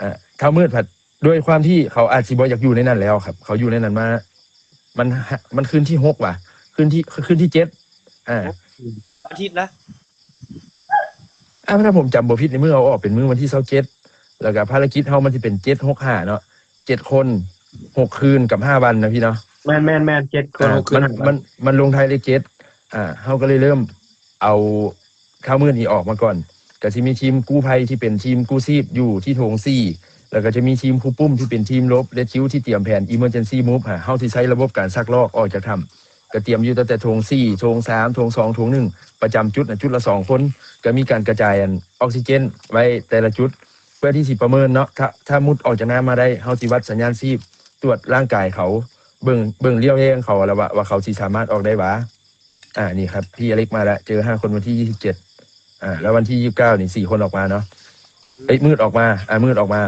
ອ່າ ທ້າວມືດພັດ ດ້ວຍຄວາມທີ່ເຂົາອາດຊິບໍ່ຢາກຢູ່ໃນນັ້ນແລ້ວຄັບ ເຂົາຢູ່ໃນນັ້ນມາ ມັນ ມັນຄືນທີຫົກຫວາ ຄືນທີ ຄືນທີເຈັດ ອ່າ ອາທິດລະ ອ່າ ຖ້າຜົມຈຳບໍ່ຜິດໃນມື້ເຮົາອອກເປັນມື້ວັນທີຊາວເຈັດ ແລ້ວກໍພາລະກິດເຮົາມັນຊິເປັນເຈັດ ຫົກ ຫ້າເນາະ ເຈັດຄົນ ຫົກຄືນກັບຫ້າວັນນະພີ່ເນາະ. ແມ່ນໆໆ ເຈັດຄົນ ອ່າ ຫົກຄືນ ມັນ ຫ້າວັນ ມັນ ມັນລົງທ້າຍເລກເຈັດ ອ່າ ເຮົາກໍເລີຍເລີ່ມເອົາທ້າວມືດນີ້ອອກມາກ່ອນ ກໍຊິມີທີມກູ້ໄພທີ່ເປັນທີມກູ້ຊີບຢູ່ທີ່ໂຖງສີ່ ແລ້ວກໍຈະມີທີມຄູປຸ້ມທີ່ເປັນທີມຫຼົບ ເຣດຄິວ ທີ່ຕຽມແຜນ Emergency Move ຫາ ເຮົາຊິໃຊ້ລະບົບການຊັກລອກອອກຈາກຖ້ຳ ກະຕຽມຢູ່ຕັ້ງແຕ່ໂຖງສີ່ ໂຖງສາມ ໂຖງສອງ ໂຖງໜຶ່ງ ປະຈຳຈຸດນະ ຈຸດລະສອງຄົນ ກະມີການກະຈາຍອັນ ອອກຊີເຈນໄວ້ແຕ່ລະຈຸດ ເພື່ອທີ່ຊິປະເມີນເນາະ ຖ້າ ຖ້າມຸດອອກຈາກນ້ຳມາໄດ້ ເຮົາຊິວັດສັນຍານຊີບ ຕວດຮ່າງກາຍເຂົາ ເບິ່ງ ເບິ່ງລຽວແຮງເຂົາລະວ່າ ວ່າເຂົາຊິສາມາດອອກໄດ້ຫວາ. ອ່າ ນີ້ຄັບ ພີ່ອາເລັກມາແລ້ວ ເຈີຫ້າຄົນວັນທີຊາວເຈັດ ອ່າ ແລ້ວວັນທີຊາວເກົ້ານີ້ ສີ່ຄົນອອກມາເນາະ ເອີຍ ມືດອອກມາ ອ່າ ມືດອອກມາ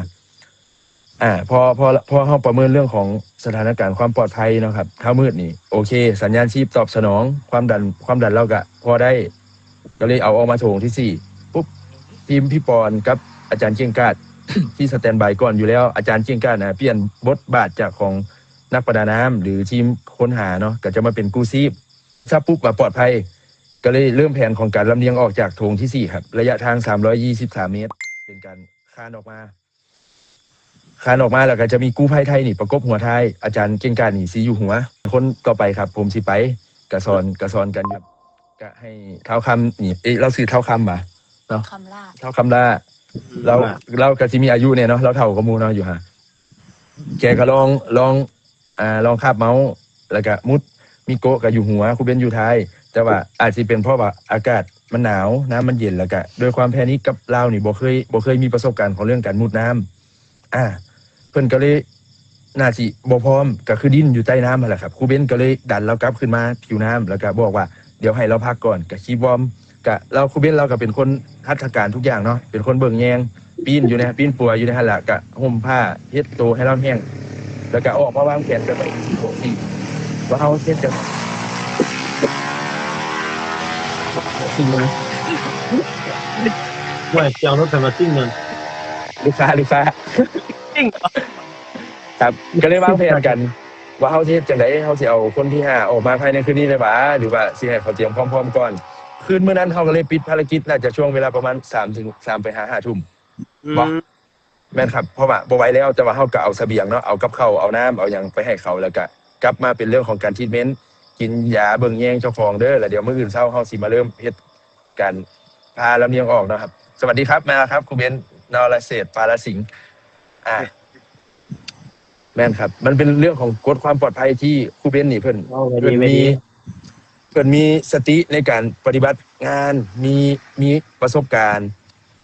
ອ່າ ພໍ ພໍ ພໍເຮົາປະເມີນເລື່ອງຂອງສະຖານະການຄວາມປອດໄພເນາະຄັບ ທ້າວມືດນີ້ ໂອເຄ ສັນຍານຊີບຕອບສະໜອງ ຄວາມດັນ ຄວາມດັນລາວກະພໍໄດ້ ກໍເລີຍເອົາອອກມາໂຖງທີສີ່ປຸບ ທີມພີ່ປອນກັບອາຈານເກັ່ງກາດ ທີ່ສະແຕນບາຍກ່ອນຢູ່ແລ້ວ ອາຈານເກັ່ງກາດນະ ປ່ຽນບົດບາດຈາກຂອງນັກປະດານ້ຳ ຫຼື ທີມຄົ້ນຫາເນາະ ກໍຈະມາເປັນກູ້ຊີບ ຊາບປຸບວ່າປອດໄພ ກໍເລີຍເລີ່ມແຜນຂອງການລຳລຽງອອກຈາກໂຖງທີສີ່ຄັບ ໄລຍະທາງສາມຮ້ອຍຊາວສາມເມດ ເປັນການຄານອອກມາ ຄານອອກມາແລ້ວກໍຈະມີກູ້ໄພໄທນີ້ປະກົບຫົວທ້າຍ ອາຈານເກັ່ງກາດນີ້ຊິຢູ່ຫົວ ຄົນຕໍ່ໄປຄັບ ຜົມຊິໄປ ກະສອນ ກະສອນກັນຢູ່ ກະໃຫ້ທ້າວຄຳນີ້ ເອີ ລາວຊື່ທ້າວຄຳຫວາເນາະ ຄຳຫຼ້າ ທ້າວຄຳຫຼ້າ ອືມ ລາວ ລາວກະຊິມີອາຍຸແດ່ເນາະ ລາວເຖົ້າກວ່າໝູ່ເນາະ ຢູ່ຫາ ແກກໍລອງ ລອງ ອ່າ ລອງຄາບເມົາ ແລ້ວກະມຸດ ມິໂກະກໍຢູ່ຫົວ ຄູເບັນຢູ່ທ້າຍ ແຕ່ວ່າອາດຊິເປັນເພາະວ່າອາກາດມັນໜາວ ນ້ຳມັນເຢັນ ແລ້ວກະດ້ວຍຄວາມແພນິກກັບລາວນີ້ ບໍ່ເຄີຍ ບໍ່ເຄີຍມີປະສົບການຂອງເລື່ອງການມຸດນ້ຳ ອ່າ ເພິ່ນກໍເລີຍໜ້າຊິບໍ່ພ້ອມ ກໍຄືດີ້ນຢູ່ໃຕ້ນ້ຳຫັ້ນແຫຼະຄັບ ຄູເບັນກໍເລີຍດັນລາວກັບຂຶ້ນມາຜິວນ້ຳ ແລ້ວກໍບອກວ່າ ດຽວໃຫ້ລາວພັກກ່ອນ ກໍຄີບວອມ ກະລາວ ຄູເບັນລາວກໍເປັນຄົນຮັດຖະການທຸກຢ່າງເນາະ ເປັນຄົນເບິ່ງແຍງ ປີ້ນຢູ່ໃນ ປີ້ນປົວຢູ່ໃນຫັ້ນລະ ກະຫົ່ມຜ້າເຮັດໂຕໃຫ້ລາວແຫ້ງ ແລ້ວກະອອກມາວາງແຜນກັນໄວ້ ວ່າເຮົາເຮັດຈັ່ງ ຊິງນະ ວ່າຈະເອົາລົດໃຜມາຊິງນັ້ນ ລູກຄ້າ ລູກຄ້າ ຊິງ ຄັບ ກໍເລີຍວາງແຜນກັນວ່າເຮົາຊິເຮັດຈັ່ງໃດ ເຮົາຊິເອົາຄົນທີຫ້າອອກມາພາຍໃນຄືນນີ້ເລີຍຫວາ ຫຼືວ່າຊິໃຫ້ເຂົາຕຽມພ້ອມໆກ່ອນ. ຄືນມື້ນັ້ນເຮົາກໍເລີຍປິດພາລະກິດ ໜ້າຈະຊ່ວງເວລາປະມານສາມເຖິງ ສາມໄປຫາຫ້າທຸ່ມ ອືມ ເນາະ. ແມ່ນຄັບ ເພາະວ່າບໍ່ໄຫວແລ້ວ ແຕ່ວ່າເຮົາກໍເອົາສະບຽງເນາະ ເອົາກັບເຂົ້າ ເອົານ້ຳ ເອົາຫຍັງໄປໃຫ້ເຂົາ ແລ້ວກໍກັບມາເປັນເລື່ອງຂອງການທຣີດເມັນ ກິນຢາເບິ່ງແຍງເຈົ້າຂອງເດີ ແລ້ວດຽວມື້ອື່ນເຊົ້າເຮົາຊິມາເລີ່ມເຮັດການພາລຳລຽງອອກເນາະຄັບ. ສະຫວັດດີຄັບ ມາແລ້ວຄັບ ຄູເບັນ ນໍລະເສດ ປາລະສິງ ອາ ແມ່ນຄັບ ມັນເປັນເລື່ອງຂອງກົດຄວາມປອດໄພທີ່ຄູເບັນນີ້ເພິ່ນ ເວົ້າໄດ້ດີ ເພິ່ນມີ ເພິ່ນມີສະຕິໃນການປະຕິບັດງານ ມີ ມີປະສົບການ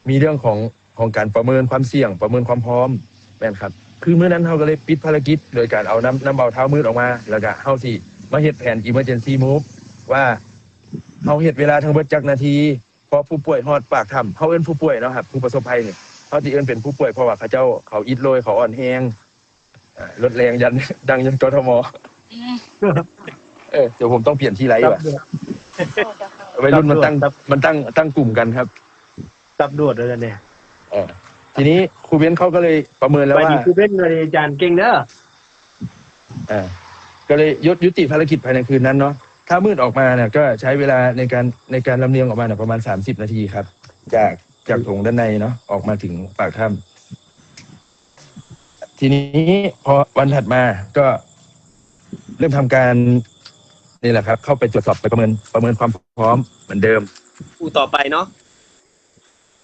ມີເລື່ອງຂອງ ຂອງການປະເມີນຄວາມສ່ຽງ ປະເມີນຄວາມພ້ອມ ແມ່ນຄັບ. ຄືມື້ນັ້ນເຮົາກໍເລີຍປິດພາລະກິດໂດຍການເອົານຳ ນຳເອົາທ້າວມືດອອກມາ ແລ້ວກະເຮົາຊິມາເຮັດແຜນ emergency move ວ່າເຮົາເຮັດເວລາທັງເບິດຈັກນາທີ ພໍຜູ້ປ່ວຍຮອດປາກຖ້ຳ ເຮົາເອີ້ນຜູ້ປ່ວຍເນາະຄັບ ຜູ້ປະສົບໄພນີ້ ເຮົາຊິເອີ້ນເປັນຜູ້ປ່ວຍ ເພາະວ່າເຂົາເຈົ້າ ເຂົາອິດໂລຍ ເຂົາອ່ອນແຮງ ລົດແລ່ນຢັນ ດັງຢັນ ກທມ ອືມ ເອີ ດຽວຜົມຕ້ອງປ່ຽນທີ່ໄລວ່າ ໄວລຸ້ນມັນຕັ້ງ ມັນຕັ້ງ ຕັ້ງກຸ່ມກັນຄັບ ຕັບໂດດແລ້ວນີ້ ເອີ ທີນີ້ຄູເບັນເຂົາກໍເລີຍປະເມີນແລ້ວວ່າ ຄູເບັນ ອາຈານເກັ່ງເດີ ເອີ ກໍເລີຍຢຸດ ຍຸຕິພາລະກິດພາຍໃນຄືນນັ້ນເນາະ. ທ້າວມືດອອກມານະ ກໍໃຊ້ເວລາໃນການ ໃນການລຳລຽງອອກມານະ ປະມານສາມສິບນາທີຄັບ ຈາກ ຈາກຖົງດ້ານໃນເນາະ ອອກມາເຖິງປາກຖ້ຳ. ທີນີ້ພໍວັນຖັດມາກໍເລີ່ມທຳການ ນີ້ແຫຼະຄັບ ເຂົ້າໄປກວດສອບ ໄປປະເມີນ ປະເມີນຄວາມພ້ອມເໝືອນເດີມ ຜູ້ຕໍ່ໄປເນາະ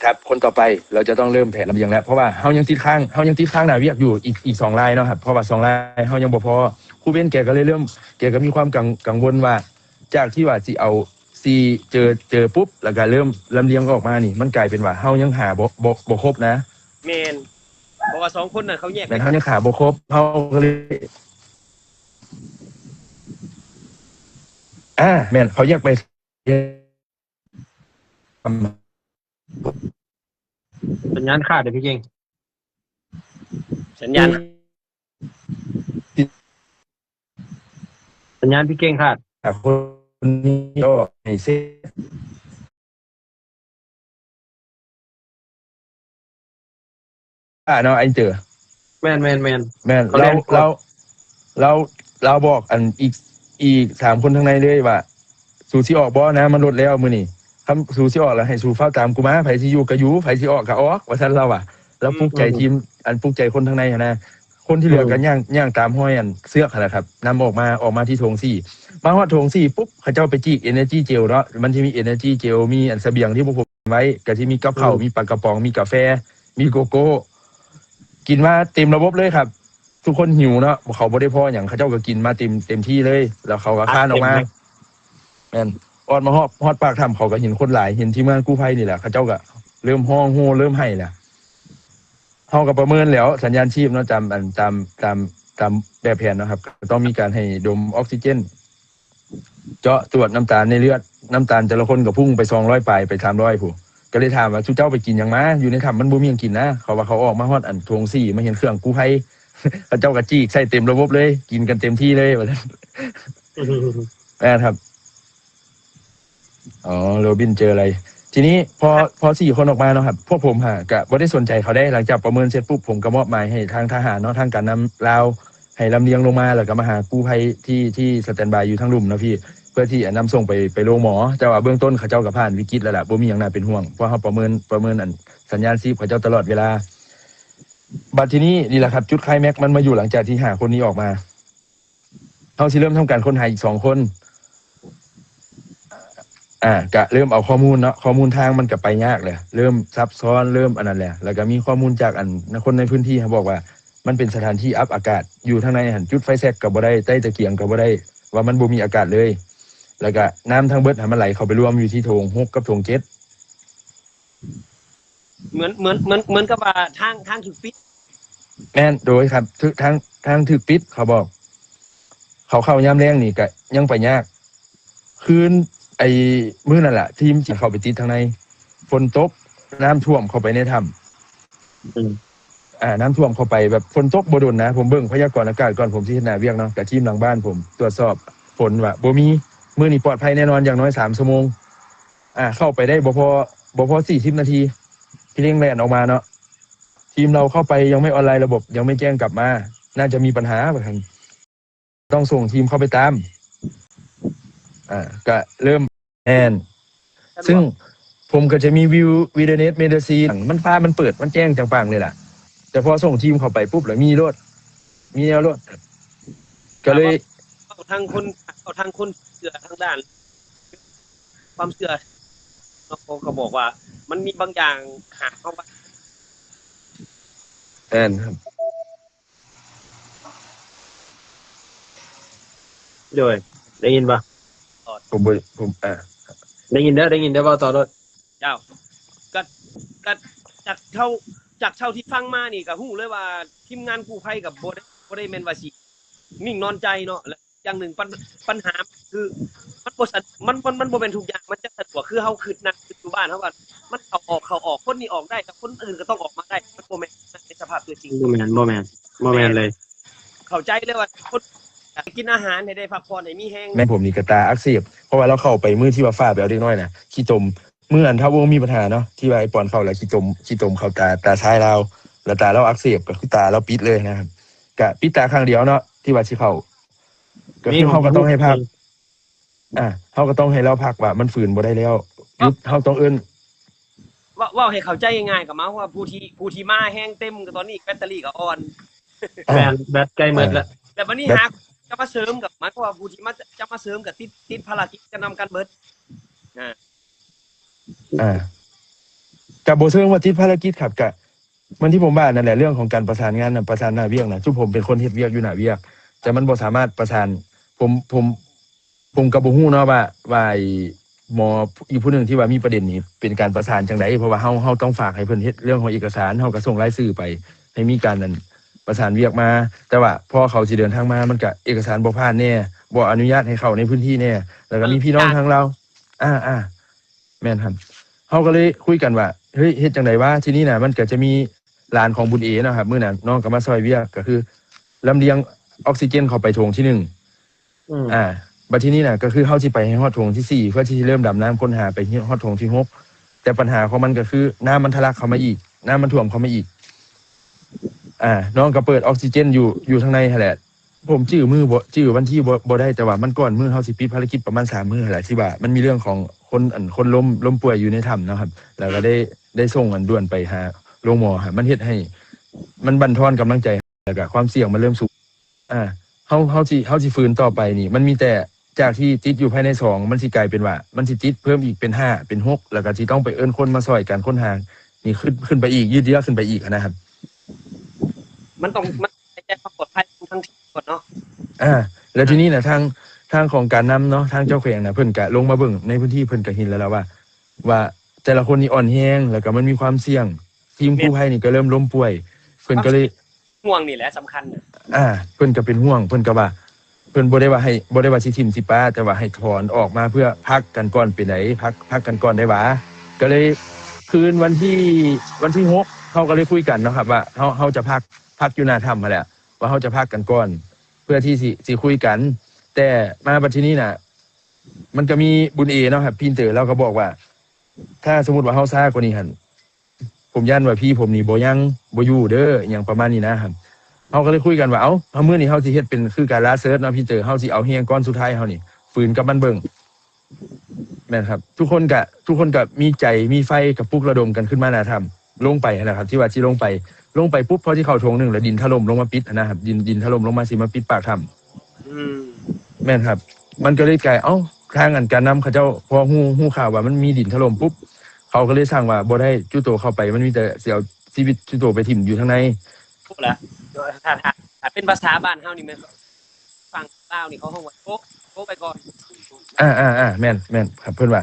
ຄັບ ຄົນຕໍ່ໄປ ເຮົາຈະຕ້ອງເລີ່ມແຜນລຳລຽງແລ້ວ ເພາະວ່າເຮົາຍັງຕິດຄ້າງ ເຮົາຍັງຕິດຄ້າງໜ້າວຽກຢູ່ ອີກ ອີກສອງລາຍເນາະຄັບ ເພາະວ່າສອງລາຍເຮົາຍັງບໍ່ພໍ. ຄູເບັນແກກໍເລີຍເລີ່ມ ແກກໍມີຄວາມກັງ ກັງວົນວ່າ ຈາກທີ່ວ່າຊິເອົາ ຊິເຈີ ເຈີປຸບ ແລ້ວກໍເລີ່ມລຳລຽງອອກມານີ້ ມັນກາຍເປັນວ່າເຮົາຍັງຫາບໍ່ ບໍ່ ບໍ່ຄົບນະ. ແມ່ນ ເພາະວ່າສອງຄົນນັ້ນເຂົາແຍກ ແມ່ນ ເຮົາຍັງຫາບໍ່ຄົບ ເຮົາກໍເລີຍ ອາ ແມ່ນ ເຂົາແຍກໄປ ສັນຍານຂາດເດ້ພີ່ເກັ່ງ ສັນຍານ ສັນຍານພີ່ເກັ່ງຂາດ ອາ ຄົນນີ້ກໍໃຫ້ເຊັດ ອາ ເນາະ ໄອເຈີ ແມ່ນໆໆ ແມ່ນ ລາວ ລາວ ລາວ ລາວບອກອັນອີກ ອີກສາມຄົນທາງໃນເລີຍວ່າ ສູຊິອອກບໍ່ ນ້ຳມັນລົດແລ້ວມື້ນີ້ ຄັນສູຊິອອກແລ້ວໃຫ້ສູຟ້າວຕາມກູມາ ໃຜຊິຢູ່ກໍຢູ່ ໃຜຊິອອກກໍອອກ ວ່າຊັ້ນລາວວ່າ. ລາວ ອືມ ປຸກໃຈທີມ ອັນ ປຸກໃຈຄົນທາງໃນຫັ້ນນະ ຄົນທີ່ເຫຼືອ ອືມ ກໍຍ່າງ ຍ່າງຕາມຮອຍອັນເຊືອກຫັ້ນລະຄັບ ນຳອອກມາ ອອກມາທີ່ຖົງສີ່ ມາຮອດຖົງສີ່ປຸບ ເຂົາເຈົ້າໄປຈີກ Energy Gel ເນາະ ມັນຊິມີ Energy Gel ມີອັນສະບຽງທີ່ພວກຜົມໄວ້ ກໍຊິມີກັບເຂົ້າ ອືມ ມີປາກະປ໋ອງ ມີກາແຟ ມີໂກໂກ້ ກິນມາເຕັມລະບົບເລີຍຄັບ. ທຸກຄົນຫິວເນາະ ເຂົາບໍ່ໄດ້ພໍຫຍັງ ເຂົາເຈົ້າກໍກິນມາເຕັມ ເຕັມທີ່ເລີຍ ແລ້ວເຂົາກໍຄານອອກມາ ແມ່ນ ອອດມາຮອດ ຮອດປາກຖ້ຳ ເຂົາກໍເຫັນຄົນຫຼາຍ ເຫັນທີມງານກູ້ໄພນີ້ແຫຼະ ເຂົາເຈົ້າກໍເລີ່ມຮ້ອງໂຮເລີ່ມໄຫ້ແລ້ວ. ເຮົາກໍປະເມີນແລ້ວສັນຍານຊີບເນາະ ຕາມອັນ ຕາມ ຕາມ ຕາມແບບແຜນເນາະຄັບ ກໍຕ້ອງມີການໃຫ້ດົມອອກຊີເຈນ ເຈາະຕວດນ້ຳຕານໃນເລືອດ ນ້ຳຕານແຕ່ລະຄົນກໍພຸ່ງໄປສອງຮ້ອຍປາຍ ໄປສາມຮ້ອຍພຸ້ນ ກໍເລີຍຖາມວ່າ ສູເຈົ້າໄປກິນຫຍັງມາ? ຢູ່ໃນຖ້ຳມັນບໍ່ມີຫຍັງກິນນະ ເຂົາວ່າເຂົາອອກມາຮອດອັນຖົງສີ່ ມາເຫັນເຄື່ອງກູ້ໄພ ເຂົາເຈົ້າກໍຈີກໃສ່ເຕັມລະບົບເລີຍ ກິນກັນເຕັມທີ່ເລີຍວ່າຊັ້ນ ແມ່ນຄັບ. ອໍ ໂຣບິນເຈີໄລ ທີນີ້ພໍ ພໍສີ່ຄົນອອກມາເນາະຄັບ ພວກຜົມຫາກະບໍ່ໄດ້ສົນໃຈເຂົາເດ້ ຫຼັງຈາກປະເມີນເສັດປຸບ ຜົມກໍມອບໝາຍໃຫ້ທາງທະຫານເນາະ ທາງການນຳລາວ ໃຫ້ລຳລຽງລົງມາ ແລ້ວກໍມາຫາກູ້ໄພທີ່ ທີ່ສະແຕນບາຍຢູ່ທາງລຸ່ມເນາະພີ່ ເພື່ອທີ່ອະນຳສົ່ງໄປ ໄປໂລງໝໍ ແຕ່ວ່າເບື້ອງຕົ້ນເຂົາເຈົ້າກໍຜ່ານວິກິດແລ້ວລະ ບໍ່ມີຫຍັງໜ້າເປັນຫ່ວງ ເພາະເຮົາປະເມີນ ປະເມີນອັນສັນຍານຊີບເຂົາເຈົ້າຕະຫຼອດເວລາ. ບັດທີນີ້ ນີ້ລະຄັບ ຈຸດໄຄແມັກມັນມາຢູ່ຫຼັງຈາກທີ່ຫ້າຄົນນີ້ອອກມາ ເຮົາຊິເລີ່ມທຳການຄົ້ນຫາອີກສອງຄົນ ອາ ກະເລີ່ມເອົາຂໍ້ມູນເນາະ ຂໍ້ມູນທາງມັນກະໄປຍາກແຫຼະ ເລີ່ມຊັບຊ້ອນ ເລີ່ມອັນນັ້ນແຫຼະ ແລ້ວກະມີຂໍ້ມູນຈາກອັນ ຄົນໃນພື້ນທີ່ເຮົາບອກວ່າ ມັນເປັນສະຖານທີ່ອັບອາກາດ ຢູ່ທາງໃນຫັ້ນ ຈຸດໄຟແຊັກກະບໍ່ໄດ້ ໄຕ້ຕະກຽງກະບໍ່ໄດ້ ວ່າມັນບໍ່ມີອາກາດເລີຍ ແລ້ວກະນ້ຳທັງເບິດຫັ້ນມັນໄຫຼເຂົ້າໄປລວມຢູ່ທີ່ຖົງຫົກກັບຖົງເຈັດ. ເໝືອນ ເໝືອນ ເໝືອນ ເໝືອນກັບວ່າທາງ ທາງຖືກປິດ ແມ່ນ ໂດຍຄັບ ຖືກ ທາງ ທາງຖືກປິດ ເຂົາບອກ ເຂົາເຂົ້າຍາມແລງນີ້ກະຍັງໄປຍາກ ຄືນ ໄອ້ມື້ນັ້ນລະ ທີມຊິເຂົ້າໄປຕິດທາງໃນ ຝົນຕົກ ນ້ຳຖ້ວມເຂົ້າໄປໃນຖ້ຳ ອືມ ອາ ນ້ຳຖ້ວມເຂົ້າໄປ ແບບຝົນຕົກບໍ່ດົນນະ ຜົມເບິ່ງພະຍາກອນອາກາດກ່ອນ ຜົມຊິເຮັດໜ້າວຽກເນາະ ກະທີມຫຼັງບ້ານຜົມ ຕວດສອບຝົນວ່າບໍ່ມີ ມື້ນີ້ປອດໄພແນ່ນອນ ຢ່າງໜ້ອຍສາມຊົ່ວໂມງ ອ່າ ເຂົ້າໄປໄດ້ບໍ່ພໍ ບໍ່ພໍສີ່ສິບນາທີ ພີ່ເລັງແລ່ນອອກມາເນາະ. ທີມເຮົາເຂົ້າໄປຍັງໄມ່ອອນລາຍ ລະບົບຍັງໄມ່ແຈ້ງກັບມາ ໜ້າຈະມີປັນຫາວ່າຊັ້ນ. ຕ້ອງສົ່ງທີມເຂົ້າໄປຕາມ ອ່າ ກະເລີ່ມ ແມ່ນ ເຊິ່ງ ບໍ່ ຜົມກໍຈະມີວິວ Wilderness Medicine ມັນຟ້າມັນເປີດ ມັນແຈ້ງຈັ່ງປາງເລີຍລະ ແຕ່ພໍສົ່ງທີມເຂົ້າໄປປຸບ ລະມີໂລດ ມີແນວໂລດ ກໍເລີຍ ເວົ້າທາງຄົນ ເວົ້າທາງຄົນເຊື່ອທາງດ້ານຄວາມເຊື່ອເນາະ ເຂົາກໍບອກວ່າມັນມີບາງຢ່າງຫ້າມເຮົາໄວ້ ແມ່ນ ໂດຍ ໄດ້ຍິນບໍ່? ຜົມບໍ່ ຜົມ ອ່າ ໄດ້ຍິນເດີ ໄດ້ຍິນເດີ ເວົ້າຕໍ່ໂລດ. ເຈົ້າ ກະ ກະ ຈາກເທົ່າ ຈາກເທົ່າທີ່ຟັງມານີ້ກະຮູ້ເລີຍວ່າທີມງານກູ້ໄພກະບໍ່ໄດ້ ບໍ່ໄດ້ແມ່ນວ່າຊິນິ່ງນອນໃຈເນາະ ແລະ ຢ່າງໜຶ່ງ ປັນ ປັນຫາຄືມັນບໍ່ສະ ມັນ ມັນ ມັນບໍ່ແມ່ນທຸກຢ່າງມັນຈະສະດວກ ຄືເຮົາຄຶດນະ ຄືຢູ່ບ້ານເຮົາກໍ ມັນເຂົ້າອອກ ເຂົ້າອອກ ຄົນນີ້ອອກໄດ້ ແຕ່ຄົນອື່ນກໍຕ້ອງອອກມາໄດ້ ມັນບໍ່ແມ່ນໃນສະພາບຕົວຈິງ ບໍ່ແມ່ນ ບໍ່ແມ່ນ ບໍ່ແມ່ນເລີຍ. ເຂົ້າໃຈເລີຍວ່າຄົນຢາກກິນອາຫານໃຫ້ໄດ້ພັກຜ່ອນໃຫ້ມີແຮງ. ແມ່ນ ຜົມນີ້ກໍຕາອັກເສບ ເພາະວ່າລາວເຂົ້າໄປມື້ທີ່ວ່າຟ້າໄປເອົາເດັກນ້ອຍນະ ຂີ້ຕົມ ມື້ນັ້ນຖ້າບໍ່ມີບັນຫາເນາະ ທີ່ວ່າໄອ້ປອນເຂົ້າແລ້ວຂີ້ຕົມ ຂີ້ຕົມເຂົ້າຕາ ຕາຊ້າຍລາວ ແລ້ວຕາລາວອັກເສບ ກໍຄືຕາລາວປິດເລີຍນະ ກະປິດຕາຂ້າງດຽວເນາະ ທີ່ວ່າຊິເຂົ້າ ກໍຄືເຮົາກໍຕ້ອງໃຫ້ພັກ ອ່າ ເຮົາກໍຕ້ອງໃຫ້ລາວພັກວ່າມັນຝືນບໍ່ໄດ້ແລ້ວ ຢຸດ ເຮົາຕ້ອງເອີ້ນ ເວົ້າ ເວົ້າໃຫ້ເຂົ້າໃຈງ່າຍໆ ກໍໝາຍຄວາມວ່າຜູ້ທີ່ ຜູ້ທີ່ມາແຮງເຕັມ ກໍຕອນນີ້ແບັດເຕີຣີກໍອ່ອນ ແມ່ນ ແບັດໃກ້ໝົດແລ້ວ ແລ້ວບັດນີ້ຫາຈະມາເສີມ ກໍໝາຍຄວາມວ່າຜູ້ທີ່ມາ ຈະມາເສີມກໍຕິດ ຕິດພາລະກິດກັນນຳກັນເບິດ ອ່າ ອ່າ ກໍບໍ່ເຊີງວ່າຕິດພາລະກິດຄັບ ກໍ ເໝືອນທີ່ຜົມວ່ານັ້ນແຫຼະ ເລື່ອງຂອງການປະສານງານນະ ປະສານໜ້າວຽກນະ ຊຸມຜົມເປັນຄົນເຮັດວຽກຢູ່ໜ້າວຽກ ແຕ່ມັນບໍ່ສາມາດປະສານ ຜົມ ຜົມ ຜົມກໍບໍ່ຮູ້ເນາະວ່າ ວ່າ ອາ ໝໍອີກຜູ້ໜຶ່ງທີ່ວ່າມີປະເດັນນີ້ເປັນການປະສານຈັ່ງໃດ ເພາະວ່າເຮົາ ເຮົາຕ້ອງຝາກໃຫ້ເພິ່ນເຮັດເລື່ອງຂອງເອກະສານ ເຮົາກໍສົ່ງລາຍຊື່ໄປໃຫ້ມີການ ອັນ ປະສານວຽກມາ ແຕ່ວ່າພໍເຂົາຊິເດີນທາງມາ ມັນກະເອກະສານບໍ່ຜ່ານແດ່ ບໍ່ອະນຸຍາດໃຫ້ເຂົ້າໃນພື້ນທີ່ແດ່ ແລ້ວກໍມີ ເອີ ພີ່ນ້ອງທາງລາວ ອ່າ ອ່າ ແມ່ນຄັບ ເຮົາກໍເລີຍຄຸຍກັນວ່າ ເຮີ້ຍ ເຮັດຈັ່ງໃດວະ? ທີນີ້ນະ ມັນກໍຈະມີຫຼານຂອງບຸນເອເນາະຄັບ ມື້ນັ້ນນ້ອງກໍມາຊ່ອຍວຽກ ກໍຄືລຳລຽງອອກຊີເຈນເຂົ້າໄປຖົງທີໜຶ່ງ ອືມ ອ່າ ບັດທີນີ້ນະ ກໍຄືເຮົາຊິໄປໃຫ້ຮອດຖົງທີສີ່ ເພື່ອທີ່ຊິເລີ່ມດຳນ້ຳຄົ້ນຫາໄປຮອດຖົງທີຫົກ ແຕ່ບັນຫາຂອງມັນກໍຄືນ້ຳມັນທະລັກເຂົ້າມາອີກ ນ້ຳມັນຖ້ວມເຂົ້າມາອີກ ອ່າ ນ້ອງກໍເປີດອອກຊີເຈນຢູ່ ຢູ່ທາງໃນຫັ້ນແຫຼະ ຜົມຈື່ມື້ບໍ່ ຈື່ວັນທີບໍ່ ບໍ່ໄດ້ ແຕ່ວ່າມັນກ່ອນມື້ເຮົາຊິປິດພາລະກິດປະມານສາມມື້ຫັ້ນແຫຼະ ທີ່ວ່າມັນມີເລື່ອງຂອງຄົນ ອັນ ຄົນລົ້ມ ລົ້ມປ່ວຍຢູ່ໃນຖ້ຳເນາະຄັບ ແລ້ວກໍໄດ້ ແມ່ນ ໄດ້ສົ່ງ ອັນ ດ່ວນໄປຫາໂລງໝໍ ມັນເຮັດໃຫ້ມັນບັ່ນທອນກຳລັງໃຈ ແລ້ວກໍຄວາມສ່ຽງມັນເລີ່ມສູງ ອ່າ ເຮົາ ເຮົາຊິ ເຮົາຊິຝືນຕໍ່ໄປນີ້ ມັນມີແຕ່ຈາກທີ່ຕິດຢູ່ພາຍໃນສອງ ມັນຊິກາຍເປັນວ່າ ມັນຊິຕິດເພີ່ມອີກເປັນຫ້າ ເປັນຫົກ ແລ້ວກໍຊິຕ້ອງໄປເອີ້ນຄົນມາຊ່ອຍການຄົ້ນຫານີ້ ຂຶ້ນ ຂຶ້ນໄປອີກ ຍືດເຍື້ອຂຶ້ນໄປອີກຫັ້ນນະຄັບ ມັນຕ້ອງ ມັນໃສ່ໃຈຄວາມປອດໄພຂອງທັງທີມກ່ອນເນາະ ອ່າ ແລ້ວທີນີ້ນະ ອ່າ ທາງ ທາງຂອງການນຳເນາະ ທາງເຈົ້າແຂວງນະ ເພິ່ນກະລົງມາເບິ່ງໃນພື້ນທີ່ ເພິ່ນກະເຫັນແລ້ວລະວ່າ ວ່າແຕ່ລະຄົນນີ້ອ່ອນແຮງ ແລ້ວກະມັນມີຄວາມສ່ຽງ ທີມ ແມ່ນ ກູ້ໄພນີ້ກະເລີ່ມລົ້ມປ່ວຍ ເພິ່ນກະເລີຍ ຄວາມ ຫ່ວງນີ້ແຫຼະສຳຄັນນະ ອ່າ ເພິ່ນກະເປັນຫ່ວງ ເພິ່ນກະວ່າ ເພິ່ນບໍ່ໄດ້ວ່າໃຫ້ ບໍ່ໄດ້ວ່າຊິຖິ້ມຊິປະ ແຕ່ວ່າໃຫ້ຖອນອອກມາເພື່ອພັກກັນກ່ອນເປັນໃດ ພັກ ພັກກັນກ່ອນໄດ້ຫວາ ກະເລີຍຄືນວັນທີ ວັນທີຫົກ ເຮົາກະເລີຍຄຸຍກັນເນາະຄັບວ່າ ເຮົາ ເຮົາຈະພັກ ພັກຢູ່ໜ້າຖ້ຳຫັ້ນແຫຼະ ວ່າເຮົາຈະພັກກັນກ່ອນ ເພື່ອທີ່ຊິ ຊິຄຸຍກັນ ແຕ່ມາບັດທີນີ້ນະ ມັນກະມີບຸນເອເນາະຄັບ ພີນເຕີ ລາວກະບອກວ່າ ຖ້າສົມມຸດວ່າເຮົາຊ້າກວ່ານີ້ຫັ້ນ ຜົມຢ້ານວ່າພີ່ຜົມນີ້ບໍ່ຍັງ ບໍ່ຢູ່ເດີ ອີ່ຫຍັງປະມານນີ້ນະ ເຮົາກໍເລີຍຄຸຍກັນວ່າ ເອົ້າ ເຮົາ ມື້ນີ້ເຮົາຊິເຮັດເປັນຄືການລ່າເສີດເນາະ ພີນເຕີ ເຮົາຊິເອົາແຮງກ້ອນສຸດທ້າຍເຮົານີ້ ຝືນກັບມັນເບິ່ງ ແມ່ນຄັບ ທຸກຄົນກະ ທຸກຄົນກະມີໃຈມີໄຟ ກະປຸກລະດົມກັນຂຶ້ນມາໜ້າຖ້ຳ ລົງໄປຫັ້ນນະຄັບ ທີ່ວ່າຊິລົງໄປ ລົງໄປປຸບ ພໍຊິເຂົ້າຖົງໜຶ່ງ ແລ້ວດິນຖະຫຼົ່ມລົງມາປິດຫັ້ນນະຄັບ ດິນ ດິນຖະຫຼົ່ມລົງມາ ຊິມາປິດປາກຖ້ຳ ອືມ ແມ່ນຄັບ ມັນກໍເລີຍກາຍ ເອົ້າ ທາງອັນການນຳເຂົາເຈົ້າພໍຮູ້ ຮູ້ຂ່າວວ່າມັນມີດິນຖະຫຼົ່ມປຸບ ເຂົາກໍເລີຍສັ່ງວ່າບໍ່ໄດ້ ຈຸໂຕເຂົ້າໄປ ມັນມີແຕ່ຊິເອົາຊີວິດຈຸໂຕໄປຖິ້ມຢູ່ທາງໃນ ໂອ້ ລະ ຖ້າ ຖ້າ ຖ້າເປັນພາສາບ້ານເຮົານີ້ແມ່ນ ຝັ່ງລາວນີ້ເຂົາຮ້ອງວ່າໂຈະ ໂຈະໄປກ່ອນ ອ່າໆໆ ແມ່ນ ແມ່ນຄັບ ເພິ່ນວ່າ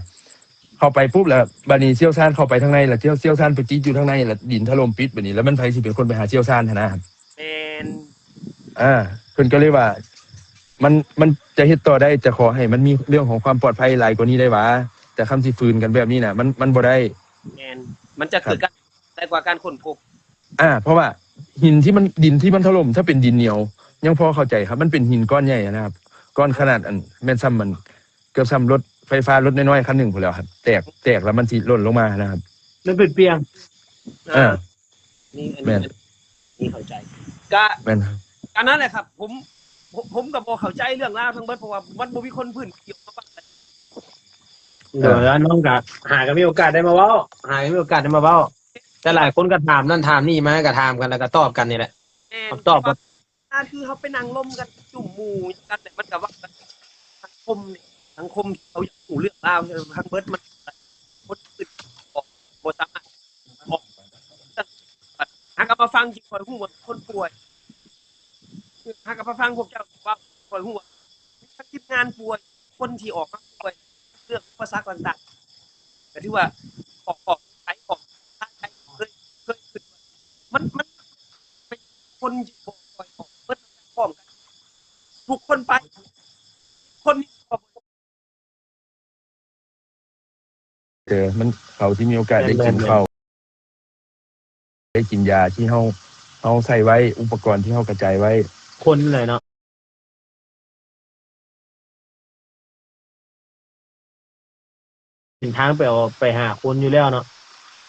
ເຂົ້າໄປປຸບ ແລ້ວບາດນີ້ຊ່ຽວຊານເຂົ້າໄປທາງໃນ ແລ້ວຊ່ຽວຊານໄປຕິດຢູ່ທາງໃນ ແລ້ວດິນຖະຫຼົ່ມປິດ ບາດນີ້ ແລ້ວມັນໃຜຊິເປັນຄົນໄປຫາຊ່ຽວຊານຫັ້ນນະ ແມ່ນ ອ່າ ເພິ່ນກໍເລີຍວ່າ ມັນ ມັນຈະເຮັດຕໍ່ໄດ້ ຈະຂໍໃຫ້ມັນມີເລື່ອງຂອງຄວາມປອດໄພຫຼາຍກວ່ານີ້ໄດ້ຫວາ ແຕ່ຄັນຊິຝືນກັນແບບນີ້ນະ ມັນ ມັນບໍ່ໄດ້ ແມ່ນ ມັນຈະເກີດການ ຫຼາຍກວ່າການຄົ້ນພົບ ອ່າ ເພາະວ່າຫີນທີ່ມັນ ດິນທີ່ມັນຖະຫຼົ່ມ ຖ້າເປັນດິນໜຽວ ຍັງພໍເຂົ້າໃຈຄັບ ມັນເປັນຫີນກ້ອນໃຫຍ່ຫັ້ນນະຄັບ ກ້ອນຂະໜາດ ອັນ ແມ່ນສ່ຳ ມັນ ເກືອບສ່ຳລົດ ໄຟຟ້າລົດນ້ອຍໆຄັນໜຶ່ງພຸ້ນແຫຼ້ວຄັບ ແຕກ ແຕກແລ້ວມັນຊິຫຼົ່ນລົງມານະຄັບ ມັນເປັນປ່ຽງ. ເອີ ເອີ ນີ້ ອັນນີ້ ແມ່ນ ອັນນີ້ເຂົ້າໃຈ ກະ ແມ່ນ ກະນັ້ນແຫຼະຄັບ ຜົມ ຜົມ ຜົມກໍບໍ່ເຂົ້າໃຈເລື່ອງລາວທັງເບິດ ເພາະວ່າມັນບໍ່ມີຄົນພື້ນທີ່ອອກມາເວົ້າ. ໂດຍ ແລ້ວນ້ອງກໍຫາກໍມີໂອກາດໄດ້ມາເວົ້າ ຫາກໍມີໂອກາດໄດ້ມາເວົ້າ ແຕ່ຫຼາຍຄົນກໍຖາມນັ້ນຖາມນີ້ມາ ກໍຖາມກັນ ແລ້ວກໍຕອບກັນນີ້ແຫຼະ ແມ່ນ ຕອບກັນ ການທີ່ເຮົາໄປນັ່ງລົມກັນ ຈຸ້ມໝູ່ກັນ ແລ້ວມັນກໍເວົ້າກັນ ສັງຄົມນີ້ ສັງຄົມທີ່ເຮົາຢາກຮູ້ເລື່ອງລາວທັງເບິດ ມັນຄົນອື່ນອອກບໍ່ສາມາດອອກ ຫາກໍມາຟັງທີ່ຂ້ອຍຮູ້ວ່າຄົນປ່ວຍ ຫາກໍມາຟັງພວກເຈົ້າເວົ້າ ຂ້ອຍຮູ້ວ່າມີທັງທີມງານປ່ວຍ ຄົນທີ່ອອກມາປ່ວຍ ເລື່ອງອຸປະສັກຕ່າງໆ ກໍຖືວ່າອອກ ອອກໄປ ອອກທາງໄກ ເຄີຍ ເຄີຍຂຶ້ນ ມັນ ມັນເປັນຄົນທີ່ບໍ່ຄ່ອຍອອກເບິດພ້ອມກັນ ທຸກຄົນໄປ ຄົນນີ້ກໍບໍ່ ເອີ ມັນ ເຂົາຊິມີໂອກາດໄດ້ກິນເຂົ້າ ໄດ້ກິນຢາທີ່ເຮົາ ເຮົາໃສ່ໄວ້ ອຸປະກອນທີ່ເຮົາກະຈາຍໄວ້ ຄົນແຫຼະເນາະ ເປັນທາງໄປເອົາ ໄປຫາຄົນຢູ່ແລ້ວເນາະ